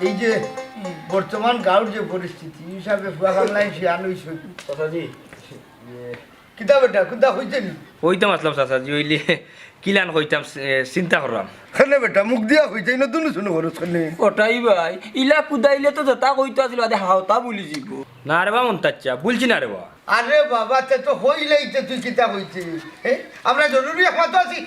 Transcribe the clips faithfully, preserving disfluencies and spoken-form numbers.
এই যে বর্তমান গাঁওর যে পরিস্থিতি, হিসাবে ফুয়া খান নাই শিয়ান হইছে। চাচাজি। ইয়ে, কিতা বেটা, কুনতা হইছে নি? ওই তো মাতলাম চাচাজি, ওইলে কিলান কইতাম, এ, চিন্তা করলাম। কেনে বেটা, মুখ দিয়া কইতে না, দুনু শুনো করছ কেনে? ওটাই ভাই, ইলা কুদাইলে তো যেটা কইতো আছিল, আদে হাওতা বুলি যিব। না রে বা মন্তাচ্চা, বলছি না রে বা। আরে বাবা, তে তো হইলেই তে তুই কিতা কইতে? এ, আমরা জরুরি এক মাতো আছি।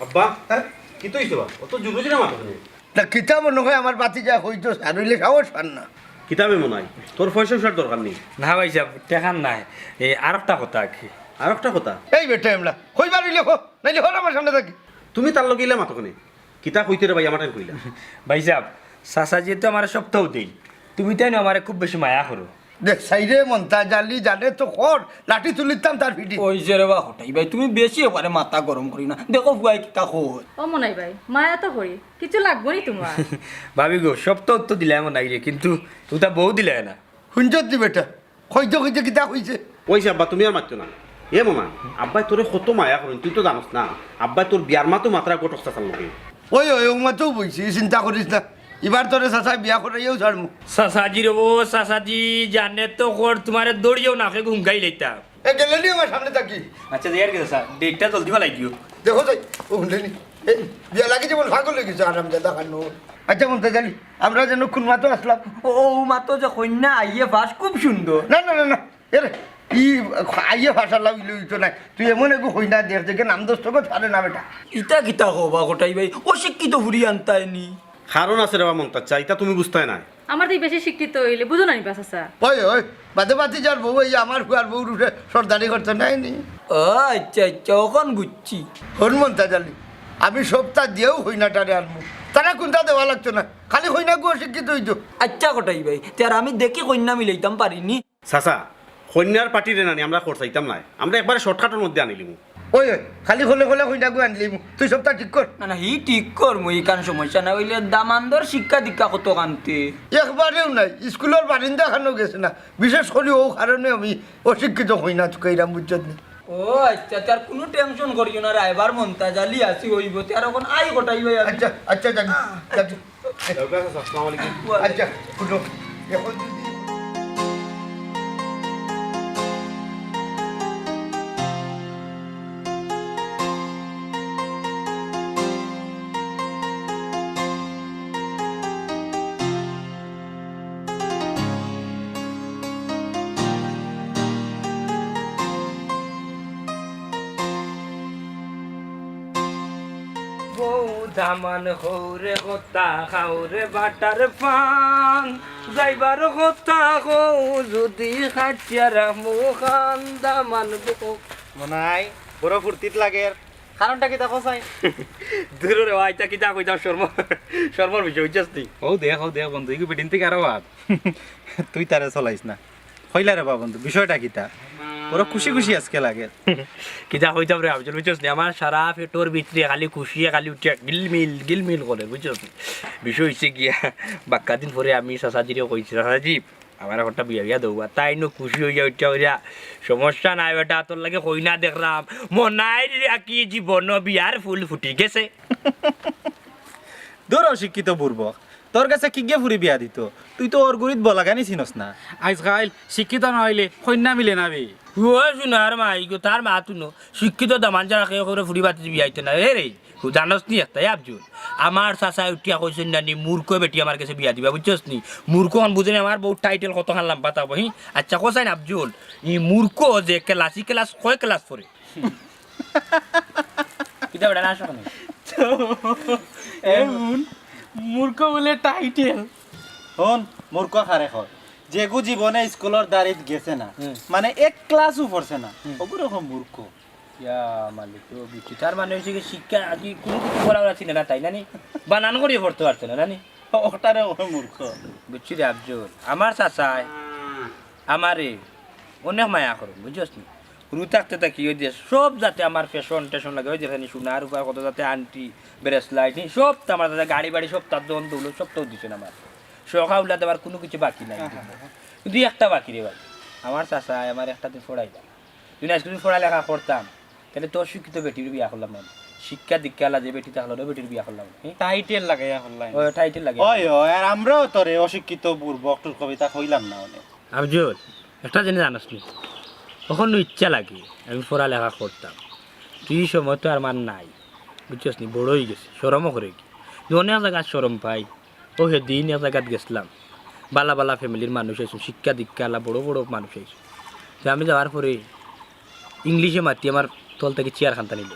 আব্বা, হ্যাঁ? কিতা হইছে বা? অত জুরু জুরু মাতো কেনে? না, কিতা মনে হয় আমার বাতি যা কইতো, আর হইলে সাহস পান না। কিতাবে মনে হয়? তোর পয়সা পয়সার দরকার নেই। না ভাইসাব, টেকার নাই। এ, আরোকটা কথা আর কি। আরোকটা কথা? এই বেটা এমলা, কইবার হইলে কো, নাইলে হর আমার সামনে থাকি। তুমি তার লগে ইলা মাতো কেনে? কিতা কইতে রে ভাই, আমার টাইম কইলা। ভাইসাব, চাচাজিয়ে তো আমারে সপ্তাহ দেই। তুমি তাই না আমারে খুব বেশি মায়া করো। দেখ, সাইরে মন্তাজ আলী জানে তো খর, লাঠি তুলিতাম তার পিঠে। ওই যে রে বা হটাই ভাই, তুমি বেশি এবারে মাথা গরম করি না। দেখো ফুয়ায় কিতা কয়। ও মনাই ভাই, মায়া তো করি, কিছু লাগবো নি তোমার। ভাবি গো, সব তো উত্তর দিলাই মনাই রে, কিন্তু তুই তা বউ দিলাই না। হুনছত দি বেটা, কইতে কইতে কিতা কইছে? ওই যে আব্বা, তুমি আর মাতছো না। এ মনাই, আব্বায় তোরে কত মায়া করেন, তুই তো জানোস না। আব্বায় তোর বিয়ার মাতো মাতরা ঘটক চাচার লগে। ওই, ওই, ও মাতো বইছি, চিন্তা করিস না। এবার তোরে চাচায় বিয়া করাইয়াও ছাড়মু। চাচাজি রে, ও চাচাজি, জানে তো খর, তোমারে দৌড়িয়াও না, খেয়ে ঘুমকাই লইতাম। এ, গেলে নি আমার সামনে থাকি। আচ্ছা, যাই আর কি চাচা, ডেটটা জলদি বালাই দিও। দেখো যাই, ও হুনলে নি। এই, বিয়া লাগি যেমন পাগল হয়ে গেছে, আরাম দাদা খান। আচ্ছা, মন্তাজ আলী, আমরা যেন কোন মাতো আসলাম? ও, ও মাতো যে কইন্যা আইয়ে ফাঁস, খুব সুন্দর। না, না, না, না। এরে, ই আইয়ে ফাঁস আল্লাহ হইলে হইতো না। তুই এমন এগু কইন্যা দেখ, দেখে নাম দোষ তোকে পারে না বেটা। ইতা কিতা কও বা কটাই ভাই, অশিক্ষিত ফুরি আনতায় নি। কারণ আছে রে বা মন্তাচ্চা, ইতা তুমি বুঝতায় নায়। আমার তো বেশি শিক্ষিত হইলে বুঝো না নি বা চাচা। ওই, ওই, বাদে বাদে যার বউ, এই আমার ফুয়ার বউর উপরে সর্দারি করতে নাই নি। ও আচ্ছা, আচ্ছা, অখন বুঝছি। হন মন্তাজ আলী, আমি সপ্তাহ দিয়েও কইন্যাটারে আনমু। তারা কোনটা দেওয়া লাগতো না, খালি কইন্যাগু অশিক্ষিত হইতো। আচ্ছা কটাই ভাই, তে আর আমি দেখি কইন্যা মিলাইতাম পারি নি। চাচা, কইন্যার পার্টিরে নানি আমরা খরচাইতাম নায়, আমরা একবারে শর্টকাটর মধ্যে আনিলিমু। ওই, ওই, খালি খলে খলে কইন্যাগু আনলিমু, তুই সবটা ঠিক কর। না, না, হি ঠিক করমু, ইখান সমস্যা না। অইলে দামান্দর শিক্ষা দীক্ষা কত কান্তে? একবারেও নাই, স্কুলর বারিন্দা খানো গেছে না, বিশেষ করি ও কারণে আমি অশিক্ষিত কইন্যা তুকাইরাম, বুঝছত নি? ও আচ্ছা, তার কোনো টেনশন করিও না, রায়বার মন্তাজ আলী আছি, অইবো, তে আর অখন আই কটাই ভাই আমি। আচ্ছা, আচ্ছা, যাক, যাক। যাও, আসসালামু আলাইকুম। আচ্ছা, উঠো। এখন যদি বউ দামান হউরে কথা খাউরে বাটার পান, যাইবার কথা কও যদি খাটিয়ার মুখান দামান বউ। মনাই, বড় ফুর্তিত লাগের। কারণটা কিতা কও চাই? দূর রে ভাই, ইতা কিতা কইতাম, শরম, শরমর বিষয়, বুঝছস তুই? ও দেখ, ও দেখ বন্ধু, ইগু বেটিন থেকে আরো বাদ। তুই তারে চলাইস না। কইলা রে বা বন্ধু, বিষয়টা কিতা? বড় খুশি খুশি আজকে লাগে। কিতা কইতাম রে আফজল, বুঝছস নি? আমার সারা পেটর ভিতরে খালি খুশিয়ে খালি উঠিয়া গিলমিল, গিলমিল করে, বুঝছস নি? বিষয় হইছে গিয়া, বাক্কা দিন পরে আমি চাচাজিরে কইছি, "চাচাজি, আমার একটা বিয়া বিয়া দেও।" আর তাইন খুশি হইয়া উঠিয়া কইরা, "সমস্যা নাই বেটা, তোর লাগি কইন্যা দেখরাম। মনাইর রাখি জীবন বিয়ার ফুল ফুটি গেছে।" দূর অশিক্ষিত বুর্বক, তোর গেছে কিগিয়ে ফুরি বিয়া দিতো? তুই তো ওর গুরিত বলাগানি চিনস না। আইজকাইল শিক্ষিত না অইলে কইন্যা মিলে না বে। ও সোনার মাই গো, তার মাত হুনো, শিক্ষিত দামান ছাড়া কেউ কেউরে ফুরি বাতি বিয়া দিতো না। এ রে, জানস নি একটা, এ আফজল, আমার চাচায় উঠিয়া কইছইন না নি, মূর্খ বেটি আমার গেছে বিয়া দিবা, বুঝছস নি? মূর্খ অখন বুঝে নি আমার বউর টাইটেল কতখান লাম্বা থাকবো, হি? আচ্ছা, কও চাইন আফজল, ই মূর্খ যে ক্লাস, ই ক্লাস কয় ক্লাস পড়ে? কিতা বেটা না আসো কেনে? তো, এমন মূর্খ বলে টাইটেল। হন, মূর্খ কারে কয়? যেগু জীবনে স্কুলর দাড়িত গেছে না, হুম। মানে এক ক্লাসও পড়ছে না, হুম। ওগুলো এখন মূর্খ। ইয়া মালিক, তো বুঝছি। তার মানে হইছে কি শিক্ষা আর কি কোনো কিছু বলা ওরা চিনে না, তাই না নি? বানান করিয়ে পড়তে পারছে না, না নি? ওটারে ওই মূর্খ। বুঝছি রে আফজল, আমার চাচায় আমারে অনেক মায়া করইন, বুঝছস নি? হুরু থাকতে থাকি ওই যে সব জাতে আমার ফ্যাশন ট্যাশন লাগে, ওই যে খানি সোনা রূপার কত জাতে আংটি, ব্রেসলাইট, নি সব তো আমার দাদা গাড়ি বাড়ি সব তার দোকান দৌলত সব তো দিছইন আমার। শখ আহ্লাদ আমার কোনো কিছু বাকি নাই। কিন্তু একটা বাকি রে ভাই, আমার চাচায় আমারে একটা দিন পড়াইলা। যদি আজকে যদি পড়ালেখা করতাম, তাইলে তোর শিক্ষিত বেটির বিয়া করলাম না। শিক্ষা দীক্ষা আলা যে বেটি থাকলো, ওই বেটির বিয়া করলাম। হ্যাঁ? টাইটেল লাগাইয়া করলাই। ওই টাইটেল লাগে। ওই, ওই, আর আমরাও তোরে অশিক্ষিত বুর্বক টুর্বক ইতা কইলাম না অনে। আফজল, একটা জিনিস জানাস নি? অখন ইচ্ছা লাগে আমি পড়ালেখা করতাম, তুই ই সময় তো আর মান নাই, বুঝছস নি? বড় অই গেছি, শরমও করে কি, তুই অনেক জাগাত শরম পাই। ও হেদিন এক জাগাত গেছলাম, বালা বালা ফ্যামিলির মানুষ আইছইন, শিক্ষা দীক্ষা আলা বড় বড় মানুষ আইছইন। তো আমি যাওয়ার পরে ইংলিশে মাতি আমার তল থাকি চেয়ার খান্তা নিল।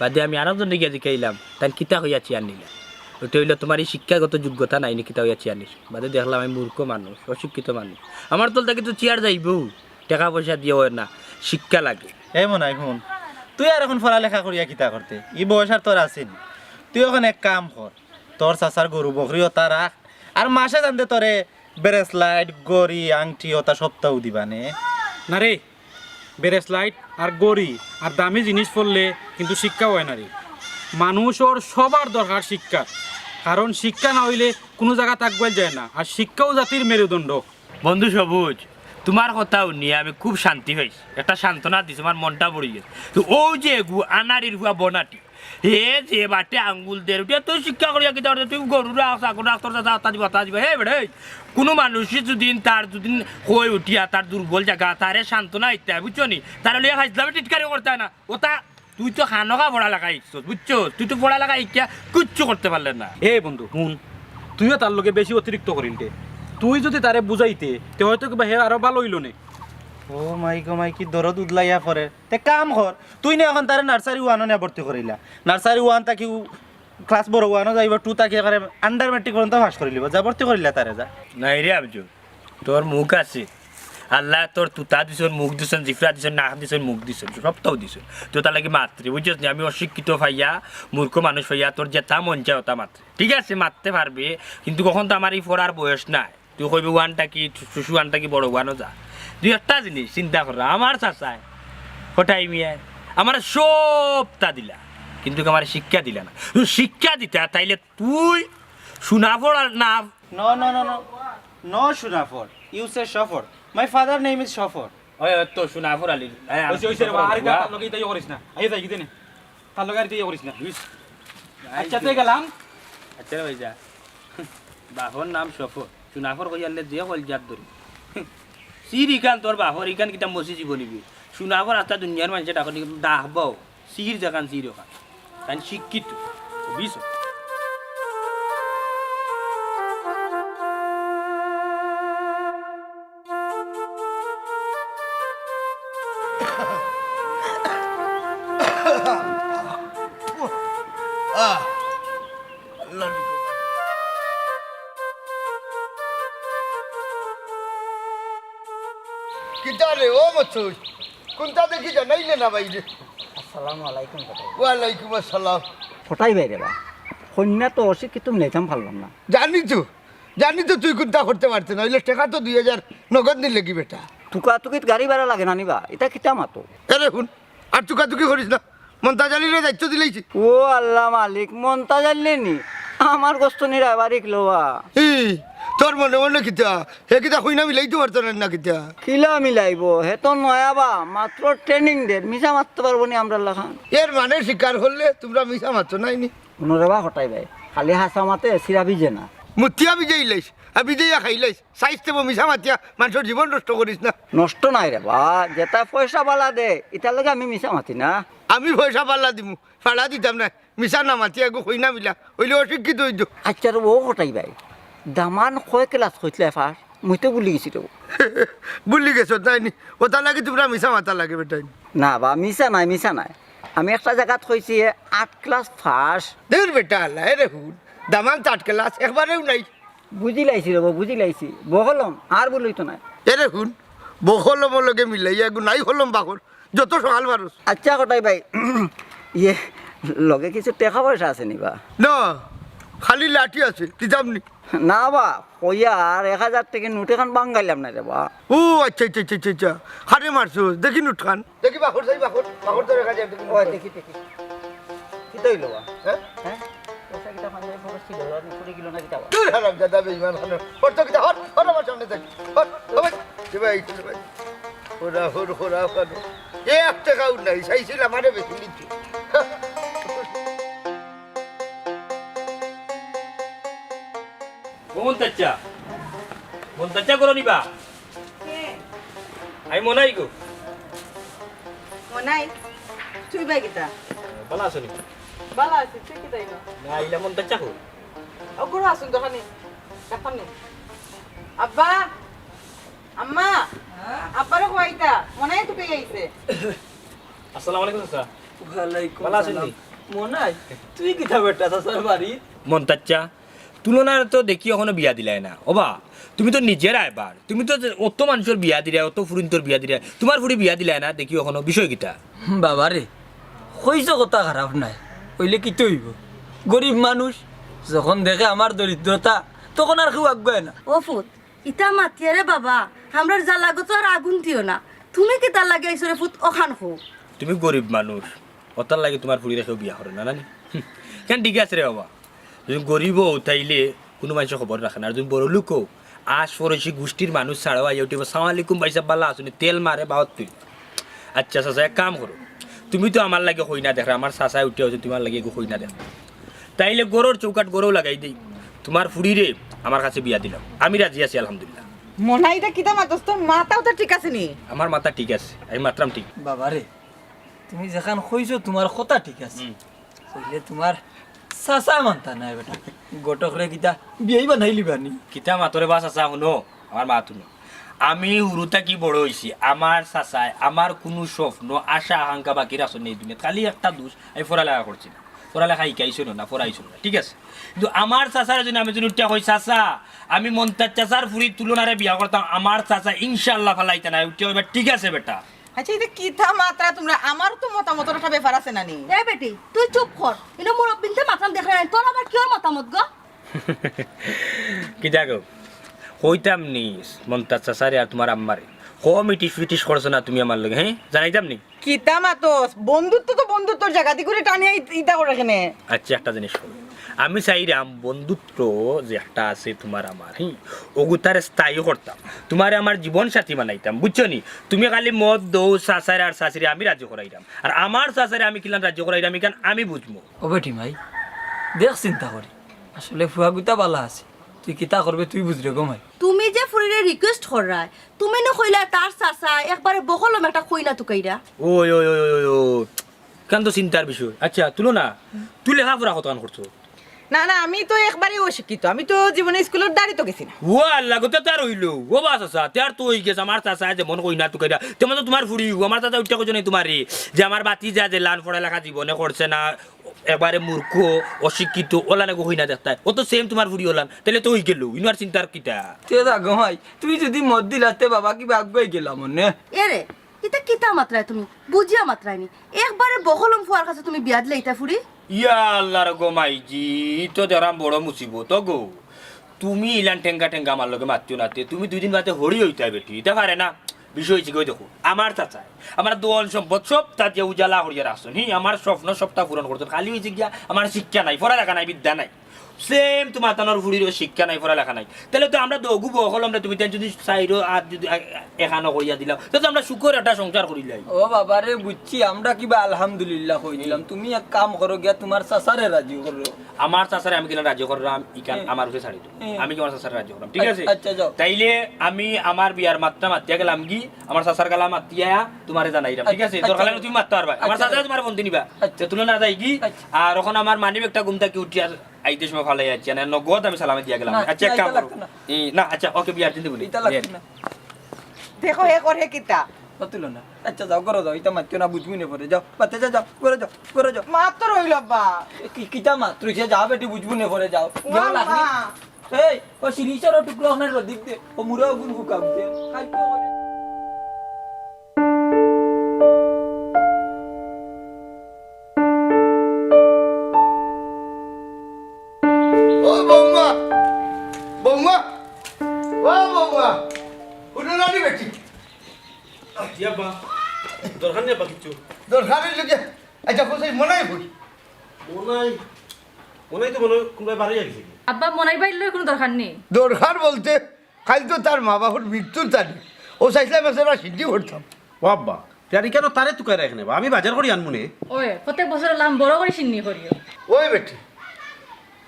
বাদে আমি আরক জনরে গিয়া জিকাইলাম, তাইন কিতা কইয়া চেয়ার নিলা? ওটা অইলো, "তোমার ই শিক্ষাগত যোগ্যতা নাই নি, কিতা কইয়া চেয়ার নিছো?" বাদে দেখলাম আমি মূর্খ মানুষ, অশিক্ষিত মানুষ, আমার তল থাকি তো চেয়ার যাইবউ, টেকা পয়সা দিয়া অয় না, শিক্ষা লাগে। এ মনাই, হুন, তুই আর অখন পড়ালেখা করিয়া কিতা করতে? ই বয়স আর তোর আছে নি? তুই অখন এক কাম কর, তোর চাচার গরু বকরি অতা রাখ, আর মাসে জানতে তোরে ব্রেসলাইট, ঘড়ি, আংটি অতা সপ্তাহ দিবা নে। না রে, ব্রেসলাইট আর ঘড়ি আর দামি জিনিস পড়লে কিন্তু শিক্ষা অয় না রে। মানুষর সবার দরকার শিক্ষা, কারণ শিক্ষা না অইলে কুনু জাগাত আগুয়াইল যায় না, আর শিক্ষাউ জাতির মেরুদণ্ড। বন্ধু সবুজ, তোমার কথা হুনিয়া আমি খুব শান্তি পাইছি, একটা সান্ত্বনা দিছে, আমার মনটা ভরি গেছে। তো অউ যে এগু আনাড়ির ফুয়া বনাটি, হে যে বাটে আঙ্গুল দের, উঠিয়া তুই শিক্ষা করিয়া কিতা করতে? তুই গরু রাখ, ছাগল রাখ, তোর চাচা অতা দিবা, অতা দিবা। হে বেটা, এই কুনু মানুষে যুদি তার যুদি কই উঠিয়া তার দুর্বল জাগা, তারে সান্ত্বনা দিতে অয়, বুঝছো নি? তার লইয়া ফাইজলামি টিটকারি করতে অয় না। অতা তুই তো খানোকা পড়ালেখা শিখছস, বুঝছস? তুই তো পড়ালেখা শিখিয়া কিচ্ছু করতে পারলে না। এ বন্ধু, হুন, তুইও তার লগে বেশি অতিরিক্ত করিলতে। তুই যুদি তারে বুঝাইতে, তে হয়তো কিবা হে আরো ভালা অইলো নে। ও মাই গো মাই, কি দরদ উদলাইয়া পড়ে। তে কাম কর, তুই নে অখন তারে নার্সারি ওয়ানো নিয়া ভর্তি করিলা। নার্সারি ওয়ান থাকি ক্লাস বড় ওয়ানো যাইবো, টু থাকি একবারে আন্ডার ম্যাট্রিক পর্যন্ত পাস করিলিবো। যা ভর্তি করিলা তারে, যা। নাই রে আফজল, তোর মুখ আছে। আল্লায় তোর তুতা দিছইন, মুখ দিছইন, জিফরা দিছইন, নাক দিছইন, মুখ দিছইন, সবতাউ দিছইন। তুই তার লাগি মাতরে, বুঝছস নি? আমি অশিক্ষিত পাইয়া, মূর্খ মানুষ পাইয়া, তোর যেতা মন চায় অতা মাতরে। ঠিক আছে, মাততে পারবে, কিন্তু অখন তো আমার ই পড়ার বয়স নায়। তুই কইবে ওয়ান থাকি, শিশু ওয়ান থাকি বড় ওয়ানো যা। দুই একটা জিনিস চিন্তা কর, আমার চাচায়, কটাই মিয়ায়, আমারে সবতা দিলা, কিন্তু আমারে শিক্ষা দিলা না। তুই শিক্ষা দিতা, তাইলে তুই সোনাফর আর না। No, no, no, no. No, Shunafar. You say Shofar. My father name is Shofar. ওই, ওই তো সোনাফর আলী। এই, আমি ওইসে, ওইসে রে বা, আর সোনাফর আলী। তার লগে ইতাই করিস না। আইও যাই, কি দেনে? তার লগে আর ইতাই করিস না। আচ্ছা, তুই গেলাম। আচ্ছা রে ভাই, যা। বাপর নাম সফর, সোনাফর কইয়ারলে যে কলজাত ধরি। সির ইখান তোর বাপর, ইখান কিতা মসি জীবনী বি? সোনাফর আস্তা দুনিয়ার মানষে ডাকো নি, ডাকবাও। সির যেখান সির ওখান। তাইন শিক্ষিত। বুঝছো? কিতা রে ও মথুর? কুনটা দেখি জানাইলে না বাইরে? আসসালামু আলাইকুম কটাই। ওয়ালাইকুম আসসালাম। কটাই ভাই রে বা, কইন্যা তো অশিক্ষিত মিলাইতাম পারলাম না। জানি তো, জানি তো তুই কুনটা করতে পারতে না, অইলে টেকা তো দুই হাজার নগদ নিলে কি বেটা? তুকাতুকিত গাড়ি ভাড়া লাগে না নি বা, ইতা কিতা মাতো? এরে হুন, আর তুকাতুকি করিস না, মন্তাজ আলীরে দায়িত্ব দিলাইছি। ও আল্লাহ মালিক, মন্তাজ আলীরে নি? আমার গোস্ত নিরা বারিক লোয়া। ই, তোর মনে মনে কিতা? হে কিতা কইন্যা মিলাইতে পারতো না, না কিতা? কিলা মিলাইবো? হে তো নয়া বা, মাত্র ট্রেনিং দের, মিছা মাততে পারবো নি আমরার লাখান। এর মানে স্বীকার করলে তুমরা মিছা মাতো নায় নি? হুনো রে বা কটাই ভাই, খালি হাছা মাতে সিরা ভিজে না। মুতিয়া ভিজাইলাইস, আর ভিজাইয়া খাইলাইস। সাইজ তেবো মিছা মাতিয়া মানষর জীবন নষ্ট করিস না। নষ্ট নায় রে বা, যেতায় পয়সা বালা দে, ইতার লাগি আমি মিছা মাতি না। আমি পয়সা বালা দিমু, ফাড়া দিতাম নায়। মিছা না মাতিয়া এগু কইন্যা মিলা, অইলে অশিক্ষিত অইতো। আচ্ছা রে ও কটাই ভাই, দামান কয় ক্লাস কইতলে পাস? মুই তো ভুলি গেছি রে। ভুলি গেছো তাই নি? অতার লাগি তুমরা মিছা মাতা লাগে বেটাইন। না বা, মিছা নায়, মিছা নায়। আমি একটা জাগাত কইছি, এ আট ক্লাস পাস। ধুর বেটা, আল্লাহ, এরে হুন, দামান তো আট ক্লাস, একবারেউ নাই। বুঝিলাইছি রে বা, বুঝিলাইছি। বকলম, আর ভুল অইতো নায়। এরে হুন, বকলমর লগে মিলাইয়া এগু নাই কলম বাকর, যত সকাল পারস। আচ্ছা কটাই ভাই, ইয়ে, লগে কিছু টেকা পয়সা আছে নি বা? না, খালি লাঠি আছে, দিতাম নি। না বা, কইয়ার এক হাজার টেকা নোট এখান বাঙ্গাইলাম না রে বা। ও আচ্ছা, আচ্ছা, আচ্ছা, আচ্ছা, আচ্ছা। কারে মারছস? দেখি নোট খান। দেখি বাকর, যাই বাকর, বাকর তো দেখা যায়, দেখি। ওই দেখি, দেখি। কিতা অইলো বা? হ্যাঁ? হ্যাঁ? পয়সা কিতা পাঞ্জাবি পকেট ছিল, আর পড়ে গেল না কিতা বা? দূর হারামজাদা বেঈমান খানো। হর তো কিতা, হর, হর আমার সামনে থাকি। হর, হর ভাই, দে ভাই, দে ভাই। খোরা, খোর, খোরা, খোর। এ এক টেকাও নাই, চাইছিলাম আরে বেশি নিতে। মন্তাচ্চা, মন্তাচ্চা ঘরো নি বা? কে? আমি মনাই গো। মনাই, তুই বা কিতা? ভালা আছো নি? ভালা আছি, তুই কিতা ইনো? না, ইলা মন্তাচ্চা কই? ও ঘরো আছইন তো খানি, এখন নি। আব্বা, আম্মা, আব্বারে কওয়াইতা, মনাই তো পেয়ে আইছে। আসসালামু আলাইকুম চাচা। ওয়ালাইকুম ভালা আছইন সালাম। নি? মনাই, তুই কিতা বেটা চাচার বাড়ি? মন্তাচ্চা, তুলনার তো দেখি অখনো বিয়া দিলায় না। ওবা, তুমি তো নিজে রায়বার, তুমি তো অত মানষর বিয়া দিরায়, অত ফুরিন্তর বিয়া দিরায়, তুমার ফুরি বিয়া দিলায় না, দেখি অখনো বিষয় কিতা? বাবারে, কইছো কথা খারাপ নায়, অইলে কিতা অইবো? গরিব মানুষ, যখন দেখে আমার দরিদ্রতা, তখন আর কেউ আগুয়ায় না। ও ফুত, ইতা মাতিয়া রে বাবা, আমরার জ্বালা গো তো আর আগুন দিও না। তুমি কিতার লাগি আইছো রে ফুত, অখান কও। তুমি গরিব মানুষ, অতার লাগি তুমার ফুরিরে কেউ বিয়া করে না, নানি? হুম, কেন ঠিক আছে রে বাবা, তুমি গরিব অও তাইলে কুনু মানষে খবর রাখে না। আর তুমি বড় লোক অও, আশ পড়শি গুষ্টির মানুষ ছাড়াও আইয়া উঠিবো, "সালাম আলাইকুম ভাইসাব, ভালা আছইন নি?" তেল মারে বাওয়াত তুই। আচ্ছা চাচা, এক কাম করো, তুমি তো আমার লাগি কইনা দেখরায়, আমার চাচায় উঠিয়া আছইন, তুমার লাগি এগু কইনা দেখ। তাইলে ঘরর চৌকাঠ ঘরো লাগাই দেই, তুমার ফুরিরে আমার কাছে বিয়া দিলাও, আমি রাজি আছি আলহামদুলিল্লাহ। মনাই, ইতা কিতা মাতস? তোর মাথাও তো ঠিক আছে নি? আমার মাথা ঠিক আছে, আমি মাতরাম ঠিক। বাবারে, তুমি যেখান কইছো তুমার কথা ঠিক আছে, হুম। অইলে তুমার চাচা মানতা নায় বেটা। ঘটকরে কিতা বিয়াই বানাইলিবা নি? কিতা মাতরে বা চাচা, হুনো, আমার মাত হুনো। আমি হুরু থাকি বড় অইছি, আমার চাচায় আমার কুনু স্বপ্ন, আশা, আকাঙ্ক্ষা বাকি রাখছইন না ই দুনিয়াত। খালি একটা দুষ, আমি পড়ালেখা করছি না, পড়ালেখা শিখাইছইন না, পড়াইছইন না, ঠিক আছে? কিন্তু আমার চাচারে যুদি আমি যুদি উঠিয়া কই, "চাচা, আমি মন্তাজ চাচার ফুরির তুলনারে বিয়া করতাম," আমার চাচায় ইনশাআল্লাহ ফালাইতা নায়, উঠিয়া কইবা, "ঠিক আছে বেটা।" আচ্ছা, ইতা কিতা মাতরায় তুমরা? আমারও তো মতামতর একটা ব্যাপার আছে না নি? এ বেটি, তুই চুপ কর। ইনো মুরব্বিন্তে মাতরাম দেখরায় না, তোর আবার কিওর মতামত গো? কিতা গো? কইতাম নি, মন্তাজ চাচারে আর তুমার আম্মারে। কম ইটিস ফিটিস করছো না তুমি আমার লগে, হে? জানাইতাম নি? কিতা মাতস? বন্ধুত্ব তো বন্ধুত্বর জাগাদি করি টানিয়া ইত-, ইতা করে কেনে? আচ্ছা, একটা জিনিস কও। আমি চাইরাম বন্ধুত্ব যে একটা আছে তুমার আমার, হি, অগুতারে স্থায়ী করতাম। তুমারে আমার জীবন সাথী বানাইতাম, বুঝছো নি? তুমি খালি মত দেও চাচারে আর চাচিরে আমি রাজি করাইরাম। আর আমার চাচারে আমি কিলান রাজি করাইরাম, ইখান আমি বুঝমু। ও বেটি মাই, দেখ চিন্তা করি। আসলে ফুয়াগুতা ভালা আছে। তুই কিতা করবে তুই বুঝরে গো মাই। তুমি যে ফুরিরে request কররায়, তুমি নু কইলায় তার চাচায় একবারে বকলম একটা কইনা তুকাইরা। ওই, ওই, ওই, ওই, ওই, ওই। ইখান তো চিন্তার বিষয়। আচ্ছা, তুলনা, তুই লেখাপড়া কতখান করছো? না, না, আমি তো একবারে অশিক্ষিত। আমি তো জীবনে স্কুলর দাড়ি তো গেছি না। ও আল্লাহ গো, তে তার অইলো। ও বা চাচা, তে আর তো অই গেছে। আমার চাচায় যেমন কইনা তুকাইরা, তেমন তো তুমার ফুরি অইবো। আমার চাচায় উঠিয়া কইছে নি তুমারে যে আমার ভাতিজা যেলান পড়ালেখা জীবনে করছে না, একবারে মূর্খ, অশিক্ষিত, অলান এগু কইনা দেখতায়। ও তো same তুমার ফুরি অলান। তাইলে তো অই গেলো। ইনো আর চিন্তার কিতা? তে দা গো মাই, তুই যুদি মত দিলাতে বাবা কিবা আগুয়াই গেলাম অনে। এরে, ইতা কিতা মাতরায় তুমি? বুঝিয়া মাতরায় নি। একবারে বকলম ফুয়ার কাছে তুমি বিয়া দিলাইতা ফুরি? ইয়া আল্লার গো মাইজি, ই তো দেখরাম বড় মুসিবত। ও গো, তুমি ইলান টেঙ্গা টেঙ্গা আমার লগে মাতিও না তে। তুমি দুইদিন বাদে হড়ি অইতায় বেটি। ইতা পারে না। বিষয় অইছে গো, দেখো, আমার চাচায় আমার ধন সম্পদ সবতা দিয়া উজালা করিয়া রাখছইন। হি, আমার স্বপ্ন সবতা পূরণ করছইন। খালি অইছে গিয়া আমার শিক্ষা নাই, পড়ালেখা নাই, বিদ্যা নাই। Same তুমার তানর ফুরিরও শিক্ষা নাই, পড়ালেখা নাই। তাইলে তো আমরা দুগু বকলমরে তুমি তাইন যুদি চাইরো আর যুদি এ-, এখানো করিয়া দিলাও, তে তো আমরা সুখর একটা সংসার করিলাই। ও বাবারে, বুঝছি, আমরা কিবা আলহামদুলিল্লাহ কই দিলাম। তুমি এক কাম করো, গিয়া তুমার চাচারে রাজি করো। আমার চাচারে আমি কিলান রাজি কররাম, ইখান হুম। আমার উপরে ছাড়ি দেও। হুম। আমি কি আমার চাচারে রাজি কররাম, ঠিক আছে? আচ্ছা, যাও। তাইলে আমি আমার বিয়ার মাতটা মাতিয়া গেলামগি, আমার চাচার গেলা মাতিয়া তুমারে জানাইরাম, ঠিক আছে? আচ্ছা, দরকার অইলে আচ্ছা। তুমি মাততা পারবায়। আমার আচ্ছা। চাচায় তুমারে ফোন দি নিবা। আচ্ছা। তে তুলনা যাইগি, আচ্ছা। আর অখন আমার মানিব্যাগটা ঘুম থাকি উঠিয়া আইতে সময় ফালাইয়া আইছি, আর নগদ আমি সালামি দিয়া গেলাম। না, আচ্ছা, এক ইটা কাম করো। লাগতো না। ই, না, আচ্ছা, ওকে, বিয়ার দিন দিবো নি। ইটা লাগতো না। দেখো, হে করে কিতা? ও তুলনা। আচ্ছা, যাও, ঘরো যাও, ইতা মাতিও না, বুঝমু নে পরে। যাও, বাতে যাও, যাও, ঘরো যাও, ঘরো যাও। মাত্র অইলো আব্বা। এ, কি, কিতা মাত্র? সে যা বেটি, বুঝমু নে পরে, যাও। ও যাও, লাখনি। আম্মা। এই, ও শিরিষার টুকরো ওখানে রদিক দে, ও মুড়া ওগুন হুকাম দে। খাইতে হবে। ও বৌমা, বৌমা, ও বৌমা, হুনো না নি বেটি? জি আব্বা, দরকার নি আব্বা কিচ্ছু। দরকার অইলো গিয়া, আচ্ছা, কোথায় মনাই কই? মনাই, মনাই তো মনে অয় কুনবায় বারইয়া গেছে। আব্বা, মনাই ভাইর লগে কুনু দরকার নি? দরকার বলতে, কাইল তো তার মা বাপর মৃত্যুর তারিখ। ও চাইছলাম একটা সিদ্ধি করতাম। ও আব্বা, তে আর ইখানো তারে তুকাই রাখে না বা, আমি বাজার করি আনমু নে। ওই, প্রত্যেক বছর লাম বড় করি সিন্নি করিও। ওই বেটি,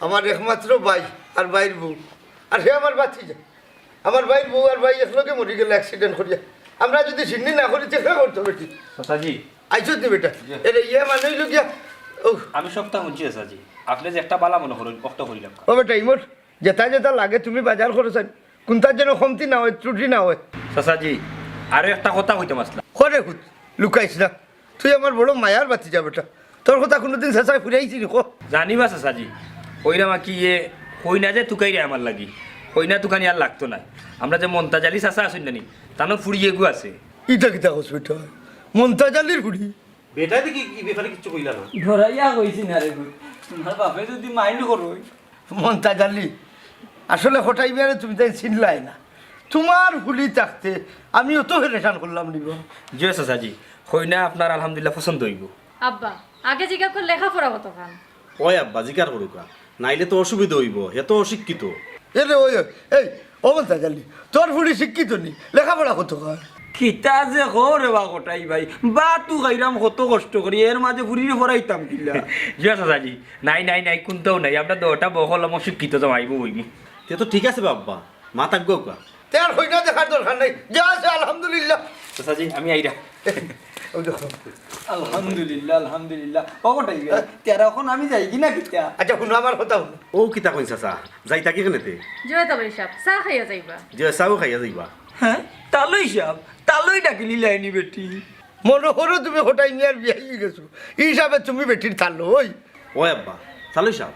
আমার একমাত্র ভাই আর ভাইর বউ, আর হে আমার ভাতিজা, আমার ভাইর বউ আর ভাই একলগে মরি গেল অ্যাক্সিডেন্ট করিয়া। আমরা যুদি চিন্নি না করি, তে কে করতো বেটি? চাচাজি। আইছত নি বেটা? এরে ইয়ে মানে অইল গিয়া, ও। আমি সবটা হুনছি চাচাজি, আপনে যে একটা বালা মনে করইন, অকটা করিলাম। ও বেটা ইমর, যেটা যেটা লাগে তুমি বাজার করো চাইন, কুনটার যেন কমতি না অয়, ত্রুটি না অয়। চাচাজি, আরো একটা কথা কইতাম আছলাম। করে হুত, লুকাইস না। তুই আমার বড় মায়ার ভাতিজা বেটা, তোর কথা কুনুদিন চাচায় ফুরাইছি নি, ক? জানি বা চাচাজি, কইরাম আর কি, ইয়ে, কইনা যে তুকাইরে আমার লাগি, কইনা তুকানি আর লাগতো নায়। আমরা যে মন্তাজ আলী চাচা আছইন না নি, তানর ফুড়ি এগু আছে। ইটা কিতা কস বেটা? মন্তাজ আলীর ফুড়ি? বেটায় দেখি ই ব্যাপারে কিচ্ছু কইলা না। ডরাইয়া কইছি না রে পুত, তুমার বাপে যুদি মাইন্ড করইন। মন্তাজ আলী, আসলে কটাই মিয়ারে তুমি তাইন চিনলায় না। তুমার ফুড়ি থাকতে আমি অত পেরেশান করলাম নি বা। জি চাচাজি, কইনা আপনার আলহামদুলিল্লাহ পছন্দ অইবো। আব্বা, আগে জিকার কর লেখাপড়া কতখান? ওই আব্বা, জিকার করুকা, নাইলে তো অসুবিধা অইবো, হে তো অশিক্ষিত। এরে ওই, ওই, এই, ও মন্তাজ আলী, তোর ফুড়ি শিক্ষিত নি, লেখাপড়া কতখান? কিতা যে কও রে বা কটাই ভাই, ভাতউ খাইরাম কত কষ্ট করি, এর মাঝে ফুড়িরে পড়াইতাম কিলা? জি চাচাজি, নাই, নাই, নাই, কুনটাও নাই। আমরা তো ওটা বহল অশিক্ষিত জামাই বউ অইমু। তে তো ঠিক আছে বা আব্বা, মা থাকবো কা। তে আর কইনা দেখার দরকার নাই, যা আছে আলহামদুলিল্লাহ। চাচাজি, আমি আইরা। ওই দেখো। আলহামদুলিল্লাহ, আলহামদুলিল্লাহ। ও কটাই ভাই, তে আর অখন আমি যাইগি না কিতা? আচ্ছা, হুনো আমার কথা হুনো। ও কিতা কইন চাচা, যাইতা কি কেনেতে? জয় তবে সাহেব, চা খাইয়া যাইবা। জি, চাও খাইয়া যাইবা। হ্যাঁ, তালই সাহেব, তালই ডাকিলিলায় নি বেটি। মনো করো তুমি কটাই মিয়ার বিয়াই অই গেছো, ই হিসাবে তুমি বেটির তালই। ওই আব্বা, তালই সাহেব,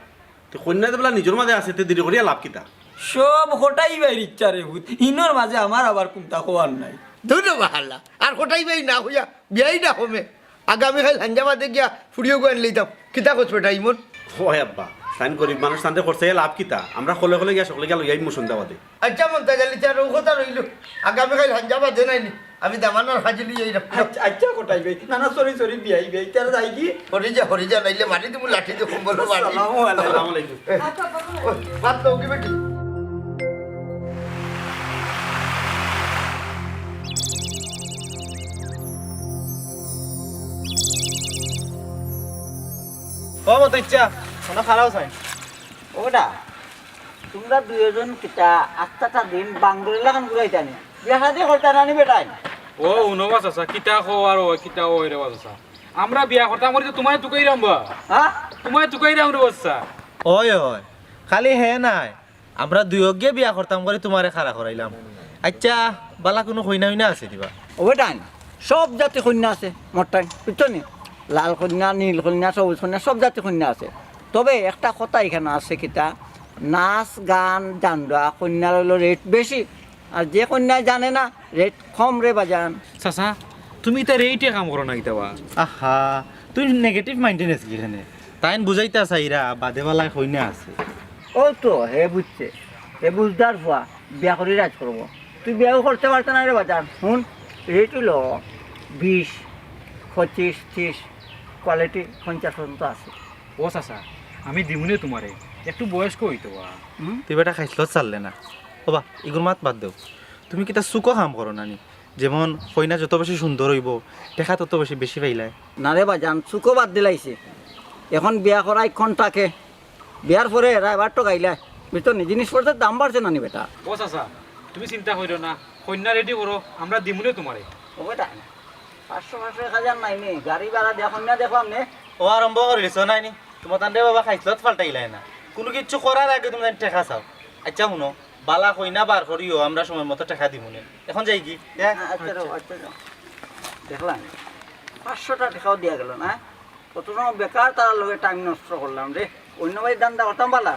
তে কইনা যে বেলা নিজর মাঝে আছে, তে দেরি করিয়া লাভ কিতা? সব কটাই ভাইর ইচ্ছা রে পুত, ইনর মাঝে আমার আবার কুনতা কওয়ার নাই। ধুর বা হালা, আর কটাই ভাই না কইয়া বিয়াই না কমে। আগামী কাইল হাঞ্জা বাদে গিয়া ফুড়িও গো আনি লইতাম। কিতা কস বেটা ইমন? ওই আব্বা, তাইন গরিব মানুষ, তানরে খরচাইয়া লাভ কিতা? আমরা কলে কলে গিয়া সকলে গিয়া লইয়া আইমু সন্ধ্যা বাদে। আচ্ছা মন্তাজ আলী, তে আর ও কথা রইল, আগামী কাইল হাঞ্জা বাদে নায় নি, আমি দামানর হাজি লইয়া আইরাম। আচ্ছা, আচ্ছা, কটাই ভাই। না, না, সরি, সরি, বিয়াই, বিয়াই, তে আর যাইগি। হরি যা, হরি যা, নাইলে মারি দিমু লাঠি দি কম্বল মারি। আসসালামু আলাইকুম। আসসালামু আলাইকুম। এ, ওই, ভাত দাও কি বেটি? ও মতো ইচ্ছা, শোনা খারাপ চাই। ওটা তুমরা দুইজন কিতা আস্তাটা দিন বান্দরের লাখান ঘুরাইতা নি? বিয়া শাদি করতা না নি বেটাইন? ও, হুনো বা চাচা, কিতা কও আর ও, কিতা কও রে বা চাচা। আমরা বিয়া করতাম করি তো তুমারে তুকাইরাম বা। হ্যাঁ? তুমারে তুকাইরাম রে বা চাচা। ওই, ওই, খালি হে নায়, আমরা দুইওগিয়ে বিয়া করতাম করি তুমারে খাড়া করাইলাম। আচ্ছা, বালা কুনু কইনা-উইনা আছে দিবা? ও বেটাইন, সব জাতি কইনা আছে মোর টাইম, বুঝছো নি? লাল কইনা, নীল কইনা, সবুজ কইনা, সব জাতি কইনা আছে। তবে একটা কথা ইখানো আছে কিতা, নাচ, গান, জানরা কইনার অইলো রেট বেশি, আর যে কইনায় জানে না, রেট কম রে বাজান। চাচা, তুমি ইতা রেটে কাম করো না কিতা বা? আহা, তুমি নেগেটিভ মাইন্ডে নেছ কিখানে? তাইন বুঝাইতা চাইরা, বাদে বালায় কইনা আছে। ও তো, হে বুঝছে, হে বুঝদার ফুয়া, বিয়া করি রাজ করবো। তুই বিয়াও করতে পারতে না রে বাজান। হুন, রেট অইলো বিশ, পঁচিশ, ত্রিশ, কোয়ালিটি পঞ্চাশ পর্যন্ত আছে। ও চাচা, আমি দিমুনে তুমারে, একটু বয়স্ক অইতো বা। হুম? তুই বেটা খাইছলত ছাড়লে না। ও বা, ইগুর মাত বাদ দেও। তুমি কিতা চুকো কাম করো না নি? যেমন কইনা যত বেশি সুন্দর অইবো, টেকা তত বেশি, বেশি পাইলায়। না রে বাজান, চুকো বাদ দিলাইছে। এখন বিয়া করাই কন্টাকে, বিয়ার পরে এরা এবার ঠগাইলায়। বুঝছো নি? জিনিসপত্রের দাম বাড়ছে না নি বেটা? ও চাচা, তুমি চিন্তা করিও না, কইনা রেডি করো, আমরা দিমুনে তুমারে। ও বেটা, পাঁচশো, পাঁচশো, এক হাজার নাই নি? গাড়ি ভাড়া দিয়া কইনা দেখো আমনে। ও আরম্ভ করি দিছো নাই নি? তুমার তানরে বাবা খাইছলত ফাল্টাইলায় না। কুনু কিচ্ছু করার আগে তুমি তান টেকা চাও। আচ্ছা হুনো, বালা কইনা বার করিও, আমরা সময় মতো টেকা দিমুনে। এখন যাইগি? হ্যাঁ? আচ্ছা, রও, আচ্ছা, রও। দেখলাম, পাঁচশোটা টেকাও দিয়া গেল না? কত সময় বেকার তারার লগে টাইম নষ্ট করলাম রে। অন্য বাড়ির ধান্দা করতাম বালা।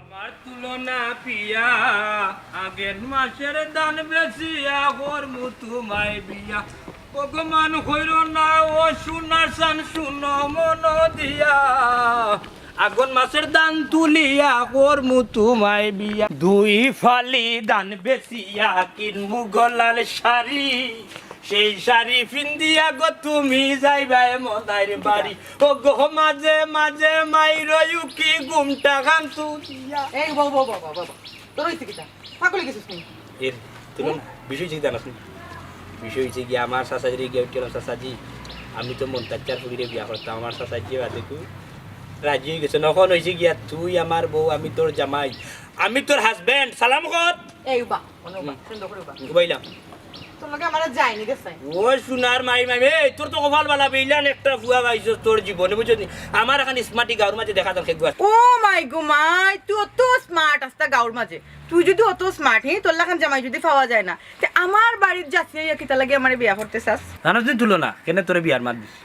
আমার তুলনা পিয়া, আগের মাসের ধান বেচিয়া করমু তুমায় বিয়া। ভগবান কইরো না ও সোনার চান, শুনো মন দিয়া। আগন মাসের ধান তুলিয়া করমু তুমায় বিয়া। দুই ফালি ধান বেচিয়া কিনমু গলার শাড়ি, সেই শাড়ি পিন্দিয়া গো তুমি যাইবায় মনাইর বাড়ি। ও গো মাঝে মাঝে মাইরো উকি ঘুমটা খান তুলিয়া। এই বাবা, বাবা, বাবা, বাবা। তোর হইছে কিতা? পাগল হয়ে গেছিস তুই? এর তুই কোন বিষয় চিন্তা না শুনি। বিষয় হইছে কি, আমার চাচাজিরে গিয়া উঠলাম, "চাচাজি, আমি তো মন্তাজ চাচার ফুড়িরে বিয়া করতাম, আমার চাচাজি বাদে কু।" রাজি অইগেছইন। অখন অইছে গিয়া, তুই আমার বউ, আমি তোর জামাই, আমি তোর husband। সালাম কর। এই উবা, মানে উবা, হুম। সুন্দর করি উবা। উবাইলাম। তোর লগে আমার যায়নি গেছে। ও সোনার মাই, মাই, এই তোর তো কপাল বালা, বেইলান একটা ফুয়া পাইছস তোর জীবনে, বুঝছস নি? আমার অখন smarty গাঁওর মাঝে দেখা যার কেগু আছে। ও মাই গো মাই, তুই অত smart আস্তা গাঁওর মাঝে। তুই যুদি অত smart, হি, তোর লাখান জামাই যুদি পাওয়া যায় না, তে আমার বাড়িত যাচিয়া কিতা লাগি আমারে বিয়া করতে চাস? জানোস নি তুলনা, কেনে তোরে বিয়ার মাত দিছি?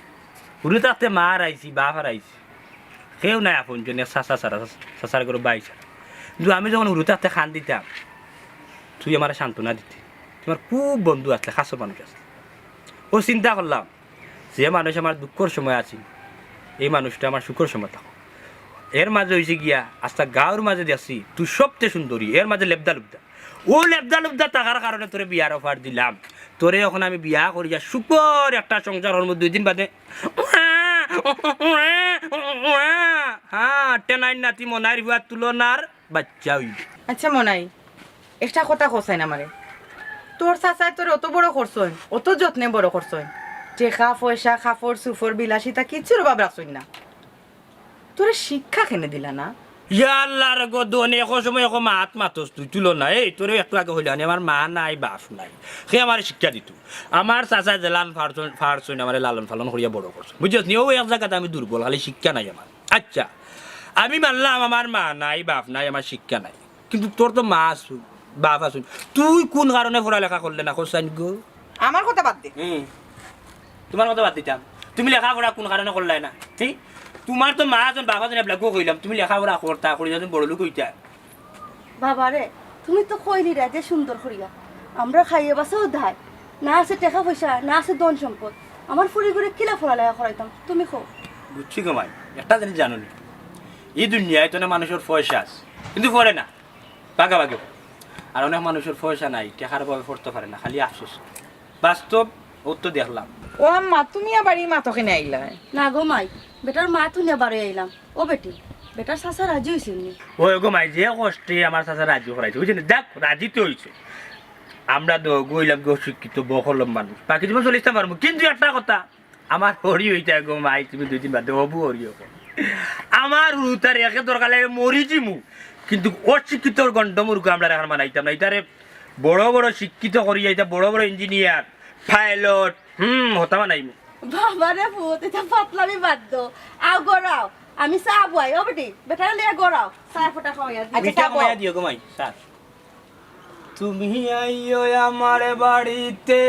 হুরু থাকতে মা হারাইছি, বাপ হারাইছি। কেউ নাই আপনজন, এক চাচা ছাড়া, চাচার ঘরো ভাই ছাড়া। কিন্তু আমি যখন হুরু থাকতে কান্দিতাম, তুই আমারে সান্ত্বনা দিতে। তুমার খুব বন্ধু আছলা, কাছের মানুষ আছলা। অউ চিন্তা করলাম, যে মানুষ আমার দুঃখর সময় আছিল, এই মানুষটা আমার সুখর সময় থাকো। এর মাঝে অইছে গিয়া, আস্তা গাঁওর মাঝে দেখছি, তুই সবচেয়ে সুন্দরী, এর মাঝে লেবদা লুবদা। অউ লেবদা লুবদা থাকার কারণে তোরে বিয়ার offer দিলাম। তোরে অখন আমি বিয়া করিয়া সুখর একটা সংসার করমু দুই দিন বাদে। হ্যাঁ, টেনাইর নাতি মনাইর ফুয়ার তুলনার বাইচ্চা অইবো। আচ্ছা মনাই, একটা কথা কছাইন আমারে। তোর চাচায় তোরে অত বড় করছইন, অত যত্নে বড় করছইন, টেকা পয়সা, কাপড় চুপড়, বিলাসিতা কিচ্ছুর অভাব রাখছইন না। তোরে শিক্ষা কেনে দিলা না? ইয়া আল্লার গদন, একো সময় একো মাত মাতস তুই তুলনা। এই তোরে একটু আগে কইলাম নি, আমার মা নাই, বাপ নাই, কে আমারে শিক্ষা দিতো? আমার চাচায় যেলান পারছইন, পারছইন আমারে লালন পালন করিয়া বড় করছইন, বুঝছস নি? অউ এক জাগাত আমি দুর্বল, খালি শিক্ষা নাই আমার। আচ্ছা, আমি মানলাম আমার মা নাই, বাপ নাই, আমার শিক্ষা নাই, কিন্তু তোর তো মা আছইন, বাপ আছইন, তুই কুন কারণে পড়ালেখা করলে না, কছাইন গো? আমার কথা বাদ দে। হুম, তুমার কথা বাদ দিতাম। তুমি লেখাপড়া কুন কারণে করলায় না? হি? তুমার তো মা আছইন, বাপ আছইন, এবলা গো কইলাম, তুমি লেখাপড়া করতা, করিয়া তুমি বড়লোক অইতা। বাবা রে, তুমি তো কইলিরায় যে সুন্দর করিয়া। আমরা খাইয়া বাঁচা অউ দায়। না আছে টেকা পয়সা, না আছে ধন সম্পদ। আমার ফুরিগুরে কিলা পড়ালেখা করাইতাম, তুমি কও। বুঝছি গো মাই, একটা জিনিস জানো নি? ই দুনিয়াত অনেক মানুষর পয়সা আছে, কিন্তু পড়ে না, ভাগাভাগি করে। আর অনেক মানুষর পয়সা নাই, টেকার অভাবে পড়তে পারে না, খালি আফসোস। বাস্তব, অউ তো দেখলাম। ও আম্মা, তুমি আবার ই মাত কেনে আইলায়? না গো মাই, বেটার মাত হুনিয়া বারই আইলাম। ও বেটি, বেটার চাচা রাজি অইছইন নি? ওই গো মাই, যে কষ্টে আমার চাচা রাজি করাইছে, বুঝছইন নি? যাক, রাজি তো অইছে। আমরা তো গো অইলাম গো অশিক্ষিত, বকলম মানুষ, বাকি জীবন চলিতাম পারমু, কিন্তু একটা কথা, আমার হরি অইতা গো মাই, তুমি দুই দিন বাদে অবু হরি অইবো। আমার হুরুতার একে দরকার লাগে মরি যিমু, কিন্তু অশিক্ষিতর গন্ডমূর্খ আমরা এখন মানাইতাম না। ইতারে বড় বড় শিক্ষিত করিয়া, ইতা বড় বড় engineer, pilot, হুম, হতা বানাইমু। বাবা রে পুত, ইতা ফাতলামি বাদ দেও। আও ঘরো আও, আমি চা বওয়াই। ও বেটি, বেটারে লইয়া ঘরো আও, চা ফটা খাওয়াইয়া দিও। আচ্ছা, মিঠা চা বওয়াইয়া বওয়াও। দিও গো মাই, চা। তুমি আইও আমার বাড়িতে,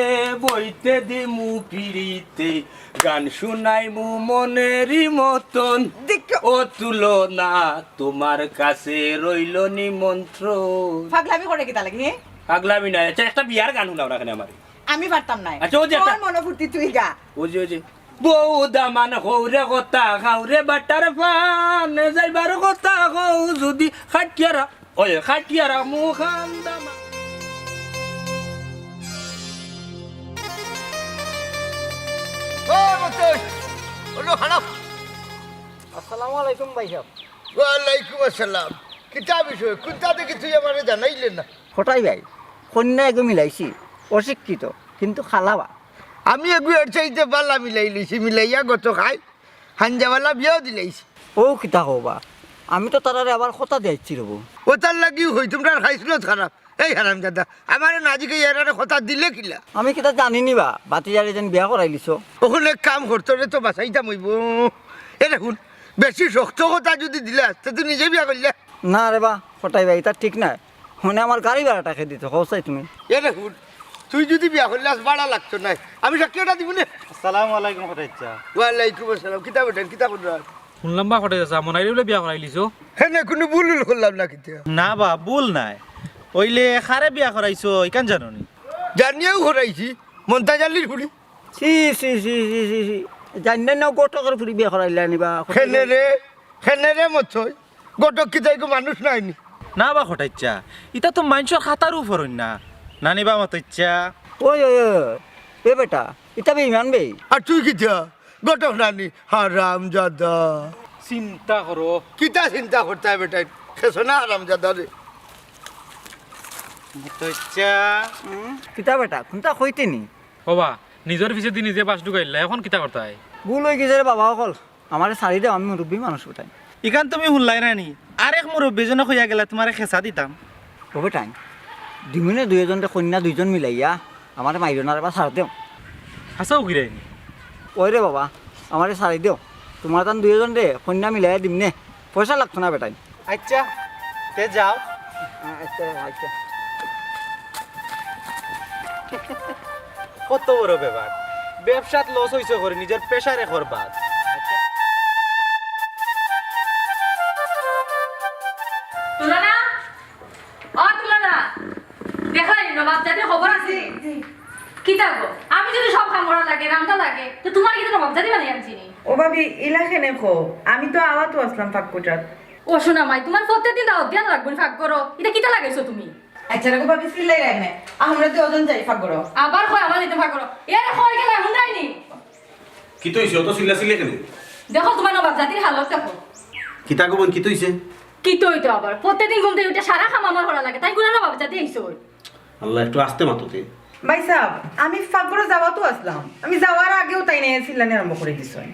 বইতে দিমু পিড়িতে, গান শুনাইমু মনেরই মতন। দেখো। ও তুলনা, তোমার কাছে রইল নিমন্ত্রণ। পাগলামি করে কিতা লাগি, হে? পাগলামি নাই। আচ্ছা, একটা বিয়ার গান হুনাও না কেনে আমারে। আমি পারতাম নায়। আচ্ছা, ওই যে একটা তোর মনোভূতি তুই গা। ওই যে, ওই যে, বউ দামান হউরে কথা, খাউরে বাটার পান, যাইবার কথা হউ যদি খাটিয়ারা, ওই খাটিয়ারা মুখান দামান। ও মতই, ওলো খারাপ। আসসালামু আলাইকুম ভাইসাব। ওয়ালাইকুম আসসালাম। কিতা বিষয়? কুনটা দেখি তুই আমারে জানাইলে না? কটাই ভাই, কইন্যা এগু মিলাইছি, অশিক্ষিত, কিন্তু কালা বা। আমি এগু এর চাইতে বালা মিলাই লইছি, মিলাইয়া গত খাই, হাঞ্জাবালা বিয়াও দিলাইছি। ও কিতা কও বা, আমি তো তারারে আবার কথা দিয়াইছি রবো। ও তার লাগিউ কই, তুমরার খাইছলত খারাপ। এই হারামজাদা, আমারে না জিগাইয়া এরারে কথা দিলে কিলা? আমি কিতা জানি নি বা, বাতিজারে যেন বিয়া করাইলিছো। অখন এক কাম কর, তোরে তো বাঁচাইতাম অইবো। এরে হুন, বেশি শক্ত কথা যুদি দিলাস, তে তুই নিজে বিয়া করলে। না রে বা, কটাই ভাই, ইতা ঠিক নায়। মানে আমার গাড়ি ভাড়াটা কে দিতো, কও চাই তুমি? এরে হুন, তুই যুদি বিয়া করলে আজ ভাড়া লাগতো নায়। আমি সাক্ষী ওটা দিমু নে। আসসালামু আলাইকুম কটাই চাচা। ওয়ালাইকুম আসসালাম। কিতা বেটাইন, কিতা কররা? হুনলাম বা কটাই চাচা, মনাইরে বুলে বিয়া করাইলিছো। হেনে কুনু ভুল উল করলাম না কিতা? না বা, ভুল নায়। অইলে কারে বিয়া করাইছো, ইখান জানো নি? জানিয়াউ করাইছি, মন্তাজ আলীর ফুড়ি। ছি, ছি, ছি। জানি না, না, ঘটকর ফুড়ি বিয়া করাইলা নি বা? হেনে রে, হেনে রে মতই। ঘটক কিতা ইগু মানুষ নায় নি? না বা কটাই চাচা, ইতা তো মাইনষর খাতার উপর অইন না। নানি বা মতই চাচা। ওই, ওই, ওই, এ বেটা, ইতা বেইমান বে। আর তুই কিতা? ঘটক নানি, হারামজাদা। চিন্তা করো। কিতা চিন্তা করতায় বেটাইন? খেছো না হারামজাদা রে। মতই চাচা। হুম, কিতা বেটা, কুনটা কইতে নি? ও বা, নিজর পিছেদি নিজে বাঁশ ঢুকাইলা, অখন কিতা করতায়? ভুল অইগেছে রে বাবা অকল। আমারে ছাড়ি দেও, আমি মুরব্বি মানুষ বেটাইন। ইখান তুমি হুনলায় না নি? আরেক মুরব্বি জনে কইয়া গেলা তুমারে খেছা দিতাম। ও বেটাইন, দিমুনে দুইজনরে কইন্যা দুইজন মিলাইয়া, আমারে মাইরো না রে বা, ছাড়ি দেও। হাছাউ কিরে নি? ওই রে বাবা, আমারে ছাড়ি দেও। তুমার তান দুইজনরে কইন্যা মিলাইয়া দিমুনে, পয়সা লাগতো না বেটাইন। আইচ্ছা, তে যাও। আইচ্ছা, আইচ্ছা। কত বড় ব্যাপার, ব্যবসাত লস অইছে করি, নিজর পেশারে করবাদ। তুলনা, ও তুলনা, দেখলায় নি নবাব জাতির খবর আছে? কিতা গো, আমি যদি সব কাম করা লাগে, রান্ধা লাগে, তে তুমার কিতা নবাব জাতি বানাই আনছি নি? ও ভাবি, ইলা কেনে কও? আমি তো আওয়াত আছলাম ফাঁকুটাত। ও সোনা মাই, তুমার প্রত্যেক দিন দাওয়াত দিয়া লাগবো নি ফাঁক করো, ইটা কিতা লাগাইছো তুমি? আইচ্ছা রাখো ভাবি, চিল্লাইরায় কেনে? আমরা দুইজন যাই ফাঁক করো। আবার কয় আমার যাইতে ফাঁক করো। এরে কই গেলা, হুনরায় নি? কিতা অইছে? অত চিল্লাচিল্লি কেনে? দেখো তুমার নবাব জাতির হালত দেখো। কিতা গো বইন, কিতা অইছে? কিতা অইতো আবার? প্রত্যেক দিন ঘুম থাকি উঠি সারা কাম আমার করা লাগে, তাইন কুনু নবাব জাতি আইছো? আল্লাহ, একটু আস্তে মাতো তে। ভাইসাব, আমি ফাঁক করো যাওয়াত আছলাম, আমি যাওয়ার আগেউ তাইন আইয়া চিল্লানি আরম্ভ করি দিছইন।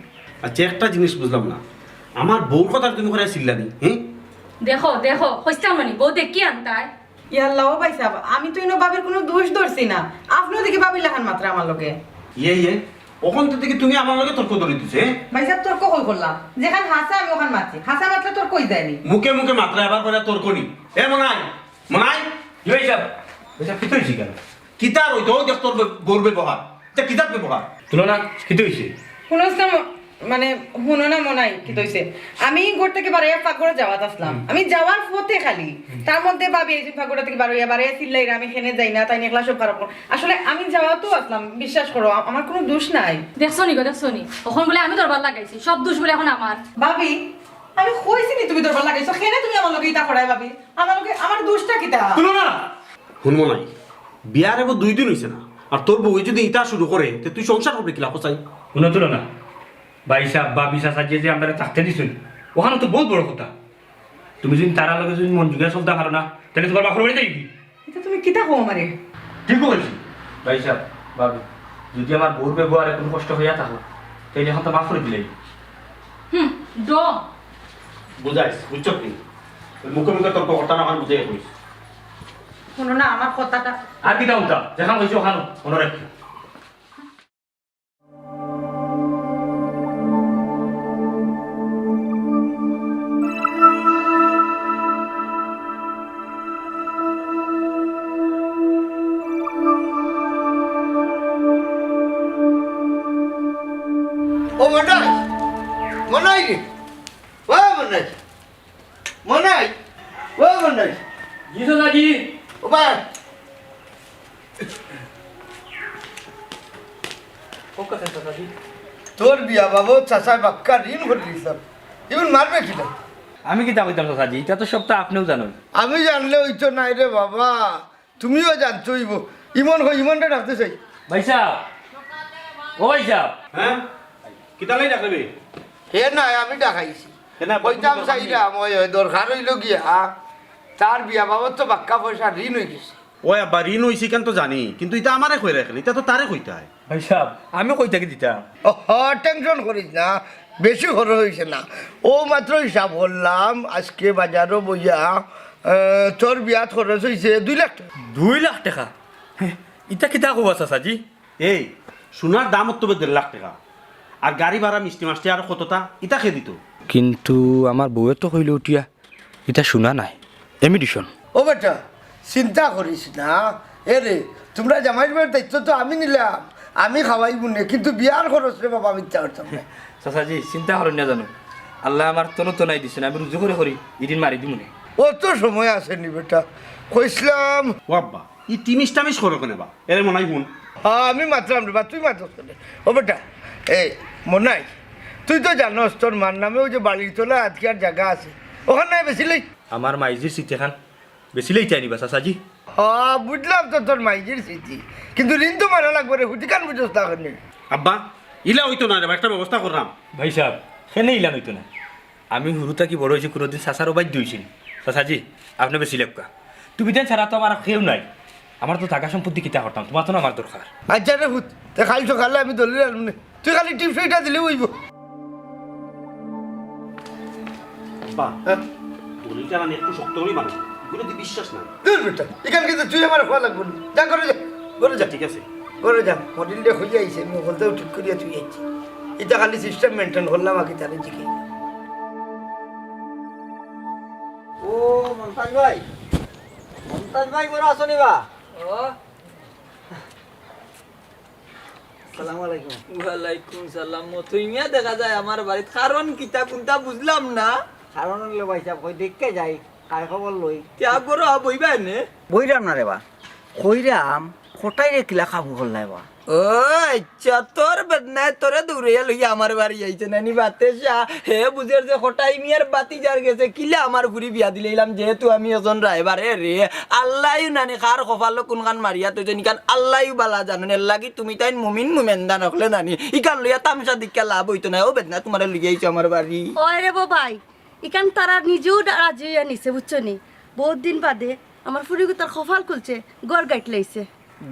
আইচ্ছা, একটা জিনিস বুঝলাম না, আমার বউর কথার তুমি করিয়া চিল্লানি, হে? দেখো, দেখো, কইছলাম না নি, বউ দেখিয়া আনতায়। ইয়াল্লা, ও ভাইসাব, আমি তো ইনো ভাবির কুনু দুষ ধরছি না, আপনেও দেখি ভাবির লাখান মাতরা আমার লগে। ইয়ে, ইয়ে, অখন তো দেখি তুমি আমার লগে তর্ক ধরি দিছো, হে? ভাইসাব, তর্ক কই করলাম? যেখান হাছা আমি অখান মাতছি, হাছা মাতলে তর্ক অই যায় নি? মুখে মুখে মাতরা, আবার কইরা তর্ক নি। এ মনাই, মনাই, জি ভাইসাব। ভাইসাব, কিতা অইছে কেনে? কিতা আর অইতো, অউ দেখ তোর বে-, বউর ব্যবহার। ইটা কিতা ব্যবহার? তুলনা, কিতা অইছে? হুনো না, মানে, হুনো না মনাই, কিতা অইছে? আমি ঘর থাকি বারইয়া ফাঁক করো যাওয়াত আছলাম। হুম। আমি যাওয়ার পথে খালি, হুম। তার মধ্যে ভাবি একজন ফাঁক করো থাকি বারইয়া, বারইয়া চিল্লাইরা, "আমি কেনে যাই না, তাইন একলা সব খারাপ করো।" আসলে আমি যাওয়াত আছলাম, বিশ্বাস করো, আ-, আমার কুনু দুষ নাই। দেখছো নি গো, দেখছো নি? অখন বুলে আমি দরবার লাগাইছি, সব দুষ বুলে অখন আমার। ভাবি, আমি কইছি নি তুমি দরবার লাগাইছো, কেনে তুমি আমার লগে ইতা করায় ভাবি? আমার লগে, আমার দুষটা কিতা? তুলনা! হুন মনাই, বিয়ার এবো দুই দিন অইছে না, আর তোর বউয়ে যদি ইতা শুরু করে, তে তুই সংসার করবে কিলা, কছাই? হুনো তুলনা, ভাইসাব, ভাবি, চাচাজিয়ে যে আমরারে থাকতে দিছইন, অখান তো বউত বড় কথা। তুমি যদি তারার লগে যদি মন জুগাইয়া চলতা পারো না, তাইলে তুমার বাপর বাড়ি যাইবায়। ইটা তুমি কিতা কও আমারে? ঠিক কইছি। ভাইসাব, ভাবি, যদি আমার বউর ব্যবহারে কুনু কষ্ট অইয়া থাকো, তাইলে অখন তো মাফ করি দিলাইবা। হুম, দ। বুঝাইস, বুঝছো নি? অউ মুখে মুখে তর্ক করতা না, অখন বুঝাইয়া কইস। হুনো না, আমার কথাটা। আর কিতা হুনতাম? যেখান কইছি অখান মনো রাখিও। ও মনাই, মনাই রে, ও মনাই, মনাই, ও মনাই। জি চাচাজি। ও ভাই। ও কথা চাচাজি। তোর বিয়া বাবদ চাচায় বাক্কা ঋণ করি দিছইন। ইগুন মারবে কিলা? আমি কিতা কইতাম চাচাজি, ইটা তো সব তো আপনেও জানইন। আমি জানলে অইতো নায় রে বাবা, তুমিও জানতে অইবো। ইমন কই, ইমনরে ডাকতে চাই। ভাইসাব, ও ভাইসাব। হে? কিতার লাগি ডাকলে বে? হে নায়, আমি ডাকাইছি। হে না, কইতাম চাইরাম, ওই, ওই দরকার অইলো গিয়া, তার বিয়া বাবদ তো বাক্কা পয়সা ঋণ অইগেছে। ওই আব্বা, ঋণ অইছে ইখান তো জানি, কিন্তু ইতা আমারে কইরায় কেনে, ইতা তো তারে কইতায়। ভাইসাব, আমি কই থাকি দিতাম? ওহ, tension করিস না, বেশি খরচ অইছে না। অউ মাত্র হিসাব করলাম, আইজকে বাজারো বইয়া, আহ, তোর বিয়াত খরচ অইছে দুই লাখ টেকা। দুই লাখ টেকা? হে, ইতা কিতা কও চাচাজি? এই, সোনার দাম অত দেড় লাখ টেকা, আর গাড়ি ভাড়া মিষ্টি মাষ্টি আরো কততা, ইতা কে দিতো? কিন্তু আমার বউয়ে তো কইলো উঠিয়া, ইতা সোনা নায়, imitation। ও বেটা, চিন্তা করিস না। এ রে, তুমরা জামাইর বউর দায়িত্ব তো আমি নিলাম, আমি খাওয়াইমুনে, কিন্তু বিয়ার খরচ রে বাবা, আমি দিতাম পারতাম না। চাচাজি, চিন্তা করইন না জানো, আল্লায় আমার তনু তনাই দিছইন, আমি রুজি করি করি ইদিন মারি দিমুনে। অত সময় আছে নি বেটা, কইছলাম। ও আব্বা, ই তিমিস তামিস করো কেনে বা? এরে মনাই হুন। হ্যাঁ, আমি মাতরাম রে বা, তুই মাতস কেনে? ও বেটা, এই মনাই, তুই তো জানস তোর মার নামে ওই যে বাড়ির তলা আজকে আর জাগা আছে, অখান নায় বেচিলাই? আমার মাইজির চিঠি খান বেচিলাই তাই নিবা চাচাজি? হ্যাঁ, বুঝলাম তো তোর মাইজির চিঠি, কিন্তু ঋণ তো মারা লাগবো রে, হুতিকান বুঝস না কেনে? আব্বা, ইলা অইতো না রে বা, একটা ব্যবস্থা কররাম। ভাইসাব, কেনে ইলা অইতো না? আমি হুরু থাকি বড় অইছি, কুনুদিন চাচার অবাধ্য অইছি নি। চাচাজি, আপনে বেচিলাউক্কা। তুমি দেন ছাড়া তো আমার কেউ নাই। আমার তো জাগা সম্পত্তি কিতা করতাম, তুমার তো না আমার দরকার। আইচ্ছা রে পুত, তে কাইল সকালে আমি দলিল আনমুনে। তুই খালি টিপসইটা দিলে অইবো। বা, হ্যাঁ? দলিলটা মানে একটু শক্ত করি বানাও। এগুলো তো বিশ্বাস না। দূর বেটা, এখান কিন্তু তুই আমার খোয়া লাগবো না। যা, ঘরে যা, ঘরে যা। ঠিক আছে। ঘরে যা, মডেলটা হইয়া আইছে, আমি বলতেও ঠিক করিয়া তুই আইছি। এটা খালি সিস্টেম মেনটেন করলাম, আগে তাহলে জিকে। ও, মমতাজ ভাই, মমতাজ ভাই, বড় আছো নি বা? ও। আসসালামু আলাইকুম। ওয়ালাইকুম সালাম। মতই মিয়া দেখা যায় আমার বাড়িত। কারণ কিতা কুনতা বুঝলাম না। কারণ অইলো ভাই সাহেব, কই দেখতে যাই, কার খবর লই। তে আ ঘরো আ বইবা নে? বইরাম না রে বা। কইরাম, কটাইরে কিলা কাবু করলাই বা। ও আচ্ছা, তোর বেদনায় তোরে দৌড়াইয়া লইয়া আমার বাড়ি আইছে নানি বাতেশা। হে বুঝের যে কটাই মিয়ার বাতিজার গেছে, কিলা আমার ফুরি বিয়া দিলাইলাম, যেহেতু আমি একজন রায়বার। এ রে, আল্লায়ও নানি কার কপালো কুনখান মারিয়া থইছইন, ইখান আল্লায়ও বালা জানইন। এর লাগি তুমি তাইন মুমিন মুমেন্দা নখলে নানি, ইখান লইয়া তামশা দেখিয়া লাভ অইতো নায়। ও বেদনা, তুমারে লইয়া আইছো আমার বাড়ি। ওই রে বো ভাই, ইখান তারা নিজেও ডা-, রাজি অইয়া নিছে, বুঝছো নি? বউত দিন বাদে আমার ফুরিগুতার কপাল খুলছে, ঘর গাইট লাইছে।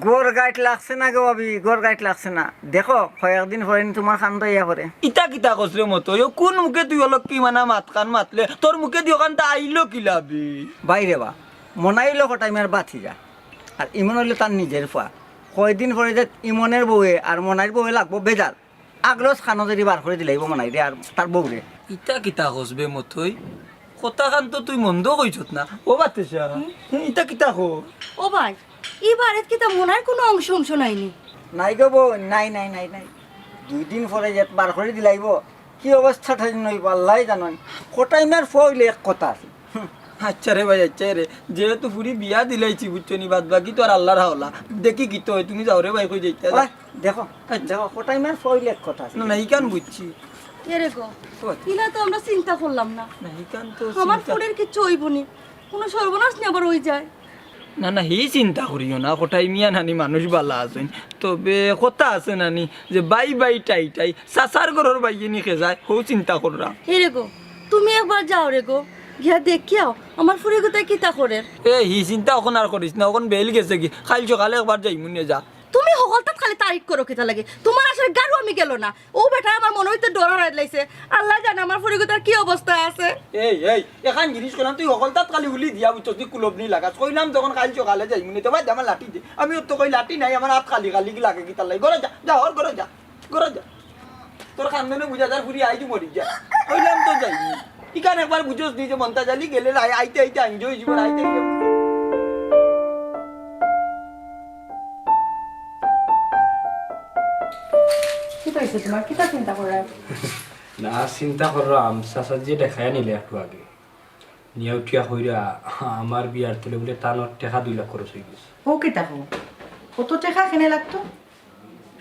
ঘর গাইট লাগছে না গো ভাবি, ঘর গাইট লাগছে না। দেখো, কয়েকদিন পরে নি তুমার কান্দো ইয়া পড়ে। ইতা কিতা কস রে মতই? অউ কুন মুখে তুই অলক্ষী মানা মাতখান মাতলে? তোর মুখেদি অখানতা আইলো কিলা বে? ভাই রে বা, মনাই অইলো কটাই মিয়ার বাতিজা, আর ইমন অইলো তার নিজের ফুয়া। কয়দিন পরে যে ইমনের বউয়ে আর মনাইর বউয়ে লাগবো বেজাল। আগলস খানো যদি বার করি দিলাইবো মনাইরে আর তার বউরে। ইতা কিতা কস বে মতই? কথাখান তো তুই মন্দ কইছত না। ও বাতেশা, ইতা কিতা কস? ও ভাই, ই বাড়িত কিতা মনাইর কুনু অংশ অংশ নাই নি? নাই গো বইন, নাই, নাই, নাই, নাই। দুই দিন পরে যে বার করি দিলাইবো, কি অবস্থা ঠাইন অইবো আল্লায় জানইন। কটাই মিয়ার ফুয়া অইলে এক কথা আছে। হুম। আচ্ছা রে ভাই, আচ্ছা রে, যেহেতু ফুরি বিয়া দিলাইছি, বুঝছো নি, বাদ বাকি তো আর আল্লার হাওলা। দেখি কিতা অয়, তুমি যাও রে ভাই, কই যাইতা, যাও। ওই, দেখো, আচ্ছা। দেখো, কটাই মিয়ার ফুয়া অইলে এক কথা আছে। না, না, ইখান বুঝছি। এরে গো, ওই। ইলা তো আমরা চিন্তা করলাম না। না, ইখান তো আমার চিন্তা ফুরির কিচ্ছু অইবো নি, কুনু সর্বনাশ নি আবার অই যায়। না, না, হি চিন্তা করিও না, কটাই মিয়া নানি মানুষ বালা আছইন। তবে কথা আছে নানি, যে বাই বাই টাই টাই, চাচার ঘরর বাইয়ে নি খেজায়, হউ চিন্তা কররাম। এরে গো, তুমি একবার যাও রে গো, গিয়া দেখিয়াও, আমার ফুরিগুতায় কিতা করের। এ, হি চিন্তা অখন আর করিস না, অখন বেইল গেছেগি, কাইল সকালে একবার যাইমু নে, যা। তুমি হকলতাত খালি তারিফ করো কিতা লাগি? তুমার আশার গারু আমি গেলো না। অউ বেটায় আমার মনো অইতে ডর হারাই দিলাইছে। আল্লায় জানে আমার ফুরিগুতার কি অবস্থা আছে। এই, এই, এখান জিনিস কইলাম, তুই হকলতাত খালি উলি দিয়া বুঝছস, তুই কুলবনি লাগাস। কইলাম যখন কাইল সকালে যাইমু নে, তে বাদ দে আমার লাঠি দে। আমি অত কই লাঠি নাই, আমার আত খালি খালি লাগে কিতার লাগি। ঘরো যা, যা, হর ঘরো যা, ঘরো যা। তোর কান্দনে বুঝা যার ফুরি আইজ মরি যা। কইলাম তো যাইমু। ইখান একবার বুঝছস নি যে মন্তাজ আলী গেলে আই-, আইতে আইতে আইঞ্জ অই জীবন আইতে আইতে। কিতা অইছে তুমার? কিতা চিন্তা কররায়? না, চিন্তা কররাম, চাচাজিয়ে দেখাইয়া নিলে একটু আগে। নিয়া উঠিয়া কইরা, আমার বিয়ার তলে বুলে তানর টেকা দুই লাখ খরচ অই গেছে। ও কিতা কও? অত টেকা কেনে লাগতো?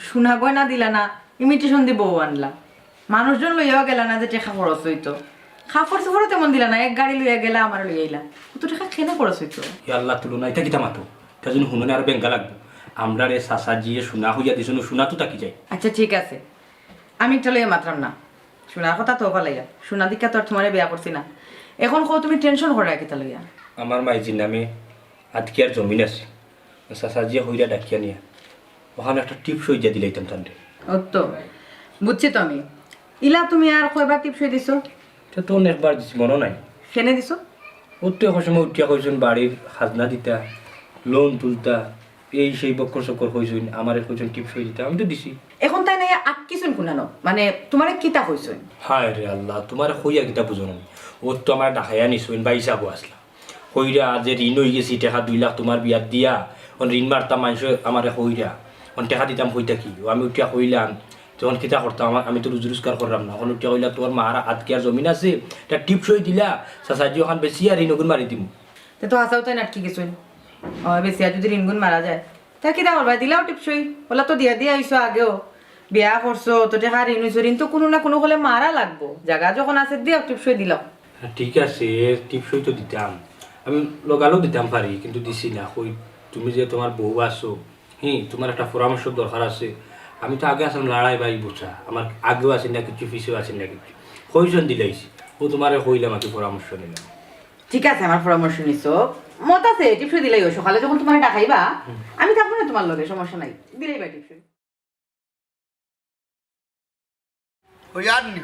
সোনা গয়না দিলা না, imitation দি বউ আনলা। মানুষজন লইয়াও গেলা না যে টেকা খরচ অইতো। কাপড় চোপড়ও তেমন দিলা না, এক গাড়ি লইয়া গেলা, আমারে লইয়া আইলা। অত টেকা কেনে খরচ অইতো? ইয়া আল্লাহ, তুলো না, ইতা কিতা মাতো? ইতা যদি হুনইন আরো বেঙ্গা লাগবো। আমরারে চাচাজিয়ে সোনা কইয়া দিছইন, সোনা তো থাকি যায়। আচ্ছা, ঠিক আছে, আমি ইতা লইয়া মাতরাম না। সোনার কথা তো ফালাইয়া, সোনা দেখিয়া তো আর তুমারে বিয়া করছি না। এখন কও তুমি tension কররায় কিতা লইয়া? আমার মাইজির নামে আধ কিয়ার জমিন আছে, চাচাজিয়ে কইরা ডাকিয়া নিয়া অখান একটা টিপ সই দিয়া দিলাইতাম তানরে। ও তো, বুঝছি তো আমি। ইলা তুমি আর কয়বার টিপ সই দিছো? ইতা তো অনেকবার দিছি, মনো নাই। কেনে দিছো? অউ তো এক সময় উঠিয়া কইছইন বাড়ির খাজনা দিতা, loan তুলতা, এই সেই বক্কর চক্কর কইছইন, আমারে কইছইন টিপ সই দিতা, আমি তো দিছি। এখন তাইন আইয়া আটকিছইন কুনানো, মানে তুমারে কিতা কইছইন? হায় রে আল্লাহ, তুমারে কইয়া কিতা বুঝাইমু? অউ তো আমারে ডাকাইয়া নিছইন, ভাইসাবও আছলা। কইরা যে ঋণ অই গেছি টেকা দুই লাখ তুমার বিয়াত দিয়া, অখন ঋণ মারতাম মানষে আমারে কইরা, অখন টেকা দিতাম কই থাকি? অউ আমি উঠিয়া কইলাম, তখন কিতা করতাম? আমা-, আমি তো রুজি রোজগার কররাম না। অখন উঠিয়া কইলা, "তুমার মার আধ কিয়ার জমিন আছে, ইটা টিপ সই দিলা, চাচাজি অখান বেচিয়া ঋণ অগুন মারি দিমু।" তে তো হাছাউ তাইন আটকি গেছইন। ও, বেচিয়া যদি ঋণগুন মারা যায়, তে কিতা করবায়? দিলাও টিপ সই। অলা তো দিয়া দিয়া আইছো আগেও। বিয়া করছো, তো টেকা ঋণ অইছো, ঋণ তো কুনু না কুনু কলে মারা লাগবো। জাগা যখন আছে, দিয়াও টিপ সই দিলাও। হ্যাঁ, ঠিক আছে, টিপ সই তো দিতাম। আমি লগালগ দিতাম পারি, কিন্তু দিছি না। কই, তুমি যে তুমার বউ আছো, হি, তুমার একটা পরামর্শ দরকার আছে। আমি তো আগে আছলাম লড়াই ভাই বুঝা, আমার আগেও আছে না কিচ্ছু, পিছেও আছে না কিচ্ছু। কইছইন দিলাইছি, অউ তুমারে কইলাম আর কি, পরামর্শ নিলাম। ঠিক আছে, আমার পরামর্শ নিছো, মত আছে, টিপ সই দিলাইও। সকালে যখন তুমারে ডাকাইবা, হুম। আমি থাকমু না তুমার লগে, সমস্যা নাই, দিলাইবা টিপ সই। ওই আর নি।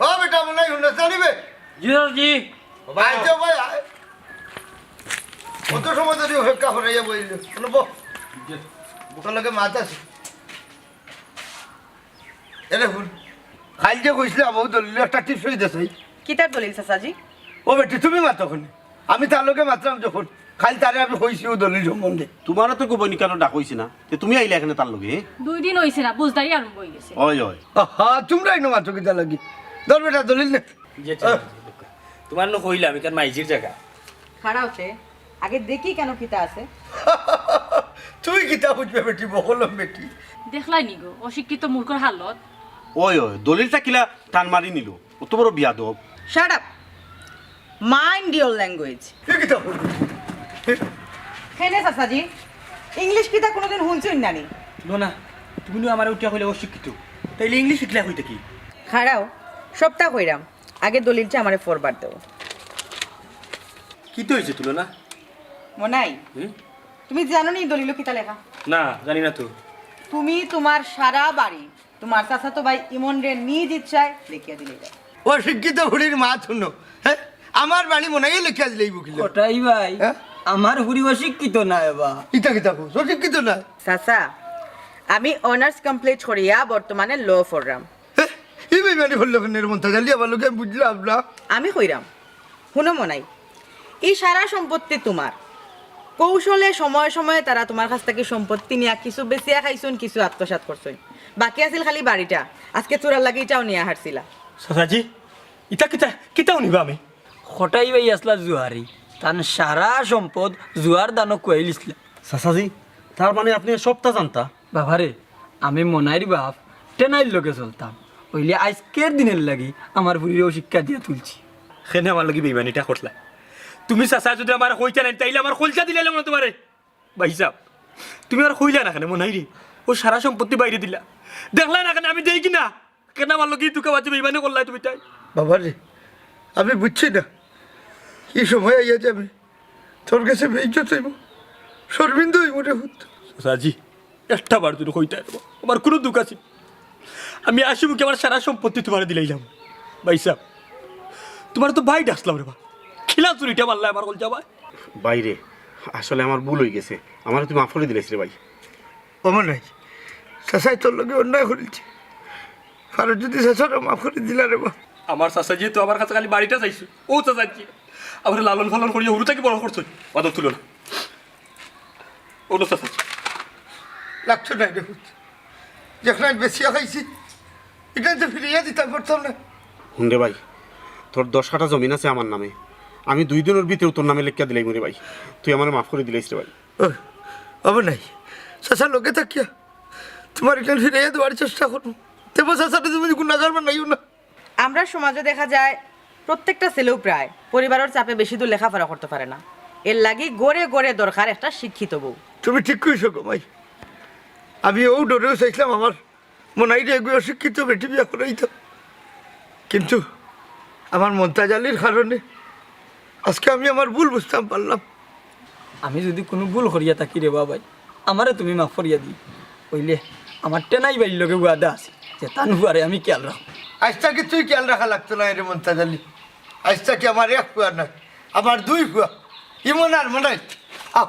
ও বেটা, মনে হয় হুনস না নিবে। জি, জি। আয় তো ভাই, আয়। কত সময় ধরি অপেক্ষা করাইয়া বইল। বলো, বো। বুকের লগে মাত আছে। এরে হুন, কাইল যে কইছিলাম, ও দলিল একটা টিপস অই দেছে। কিতার দলিল, চাচাজি? ও বেটি, তুমি মাতো কেনে? আমি তার লগে মাতলাম যখন, কাইল তারে আমি কইছি ও দলিল সম্বন্ধে। তোমারও তো গোপনী কেন ডাক হইছে না, তে তুমি আইলা এখানে তার লগে, হ্যাঁ? দুই দিন হইছে না, বুঝদারি আরম্ভ হই গেছে। ওই, ওই। আহা, তোমরা ইনো মাতো কিতা লাগি? ধর বেটা, দলিল নে। জি, আহ। তোমার নো কইলাম, এখান মাইজির জাগা। খাড়া হতে আগে দেখি কেন কিতা আছে। তুই কিতা বুঝবে বেটি, বকলম বেটি। দেখলাই নি গো, অশিক্ষিত মূর্খর হালত। ওই, ওই, দলিলটা কিলা টান মারি নিল, অত বড় বিয়াদব। Shut up! Mind your language. এ কিতা কইলি? কেনে চাচাজি, ইংলিশ কিতা কোনোদিন হুনছইন নানি? লো না, তুমি নু আমারে উঠিয়া কইলে অশিক্ষিত, তাইলে ইংলিশ শিখলে কইতে কি? খাড়াও, সবটা কইরাম, আগে দলিলটা আমারে ফরবার দেও। কিতা হইছে তুলো না? মনাই, হুম? তুমি জানো নি দলিল কিতা লেখা? না, জানি না তো। তুমি তোমার সারা বাড়ি তোমার চাচাতো ভাই ইমনরে নিজ ইচ্ছায় লেখিয়া দিলে যাও। অশিক্ষিত বুড়ির মাত হুনো, হ্যাঁ? আমার বাড়ি মনাইয়ে লেখিয়া দিলে এই বুকিল। ওটাই ভাই, হ্যাঁ? আমার বুড়ি অশিক্ষিত নায় বা। ইতা কিতা কস? অশিক্ষিত নায়? চাচা, আমি অনার্স কমপ্লিট করিয়া বর্তমানে ল পড়রাম। হ্যাঁ? ই বেইমানি করলো কেনে রে মন্তাজ আলী? আমার লগে আমি বুঝলাম না। আমি কইরাম, হুনো মনাই, ই সারা সম্পত্তি তোমার। কৌশলে সময়ে সময়ে তারা তোমার কাছ থাকি সম্পত্তি নিয়া কিছু বেচিয়া খাইছইন, কিছু আত্মসাৎ করছইন। বাকি আছিল খালি বাড়িটা, আজকে চুরার লাগি ইটাও নিয়া হারছিলা। চাচাজি, ইতা কিতা, কিতাও নিবা আমি? কটাই ভাই আসলা জুয়ারি, তান সারা সম্পদ জুয়ার দানো কুয়াইলিছলা। চাচাজি, তার মানে আপনি সবটা জানতা? বাবারে, আমি মনাইর বাপ, টেনাইর লগে চলতাম। অইলে আইজকের দিনের লাগি আমার ফুরিরেও শিক্ষা দিয়া তুলছি। কেনে আমার লাগি বেইমানিটা করলা? তুমি চাচা যদি আমার কইতা নাই, তাইলে আমার কলজা দিলাইলাম না তোমারে। ভাইসাব, তুমি আর কইলা না কেনে মনাইরে? ও সারা সম্পত্তি বাইরে দিলা। দেখলা না কেনে আমি দেই কি না? কেনে আমার লগে তুকা বাজে বেইমানি করলাই তুমি তাই? বাবারে, আমি বুঝছি না। কি সময় আইয়া যাবে? তোর কাছে বেইজ্জত হইব, শর্মিন্দা হইব রে হুত। চাচাজি, একটা বার তুমি কইতা পারবো, আমার কোনো দুখ আছে না। আমি আশি মুখে আমার সারা সম্পত্তি তোমারে দিলাইলাম। ভাইসাব, তোমার তো ভাই ডাকলাম রে বা। খিলা চুরিটা মারলা আমার কলজা ভাই। বাইরে, আসলে আমার ভুল হয়ে গেছে, আমারে তুই মাফ করে দিলাইস রে ভাই। ও মনাই, চাচাই তোর লগে অন্যায় করিলছে। ফারুক যদি চাচারে মাফ করে দিলা রে বা। আমার চাচা যেহেতু আমার কাছে খালি বাড়িটা চাইছে, ও চাচা কি আমার লালন পালন করিয়া হুরু থাকি বড় করছে, বাদর তুলো না। ও চাচা। লাগতো না রে হুত। যেখানে বেশিয়া খাইছি, এখানে তো ফিরিয়া দিতাম পারতাম না। হুন রে ভাই, তোর দশ কাঠা জমিন আছে আমার নামে, আমি দুই দিনের ভিতরে তোর নামে লেখিয়া দিলাইমু রে ভাই, তুই আমারে মাফ করে দিলাইস রে ভাই। ও, ও মনাই, চাচা লগে থাকিয়া তোমার এখানে ফিরিয়া দেওয়ার চেষ্টা করবো। তেবো চাচারে তুমি গুণাগার বানাইও না। আমরা সমাজে দেখা যায় প্রত্যেকটা ছেলেও প্রায় পরিবারের চাপে বেশি দূর লেখাপড়া করতে পারে না। এর লাগি গড়ে গড়ে দরকার একটা শিক্ষিত বউ। তুমি ঠিক কইছো গো মাই। আমি ও ডরেও চাইছিলাম আমার মনাইরে এগু অশিক্ষিত বেটি বিয়া করাইতাম, কিন্তু আমার মন্তাজ আলীর কারণে আজকে আমি আমার ভুল বুঝতাম পারলাম। আমি যদি কোনো ভুল করিয়া থাকি রে বাবাই, আমারে তুমি মাফ করিয়া দি। অইলে আমার টেনাই ভাইর লগে ওয়াদা আছে যে তান ফুয়ারে আমি খেয়াল রাখমু। আইজ থাকি তুই খেয়াল রাখা লাগতো না রে মন্তাজ আলী। আইজ থাকি আমার এক ফুয়া নায়, আমার দুই ফুয়া, ইমন আর মনাই। আও,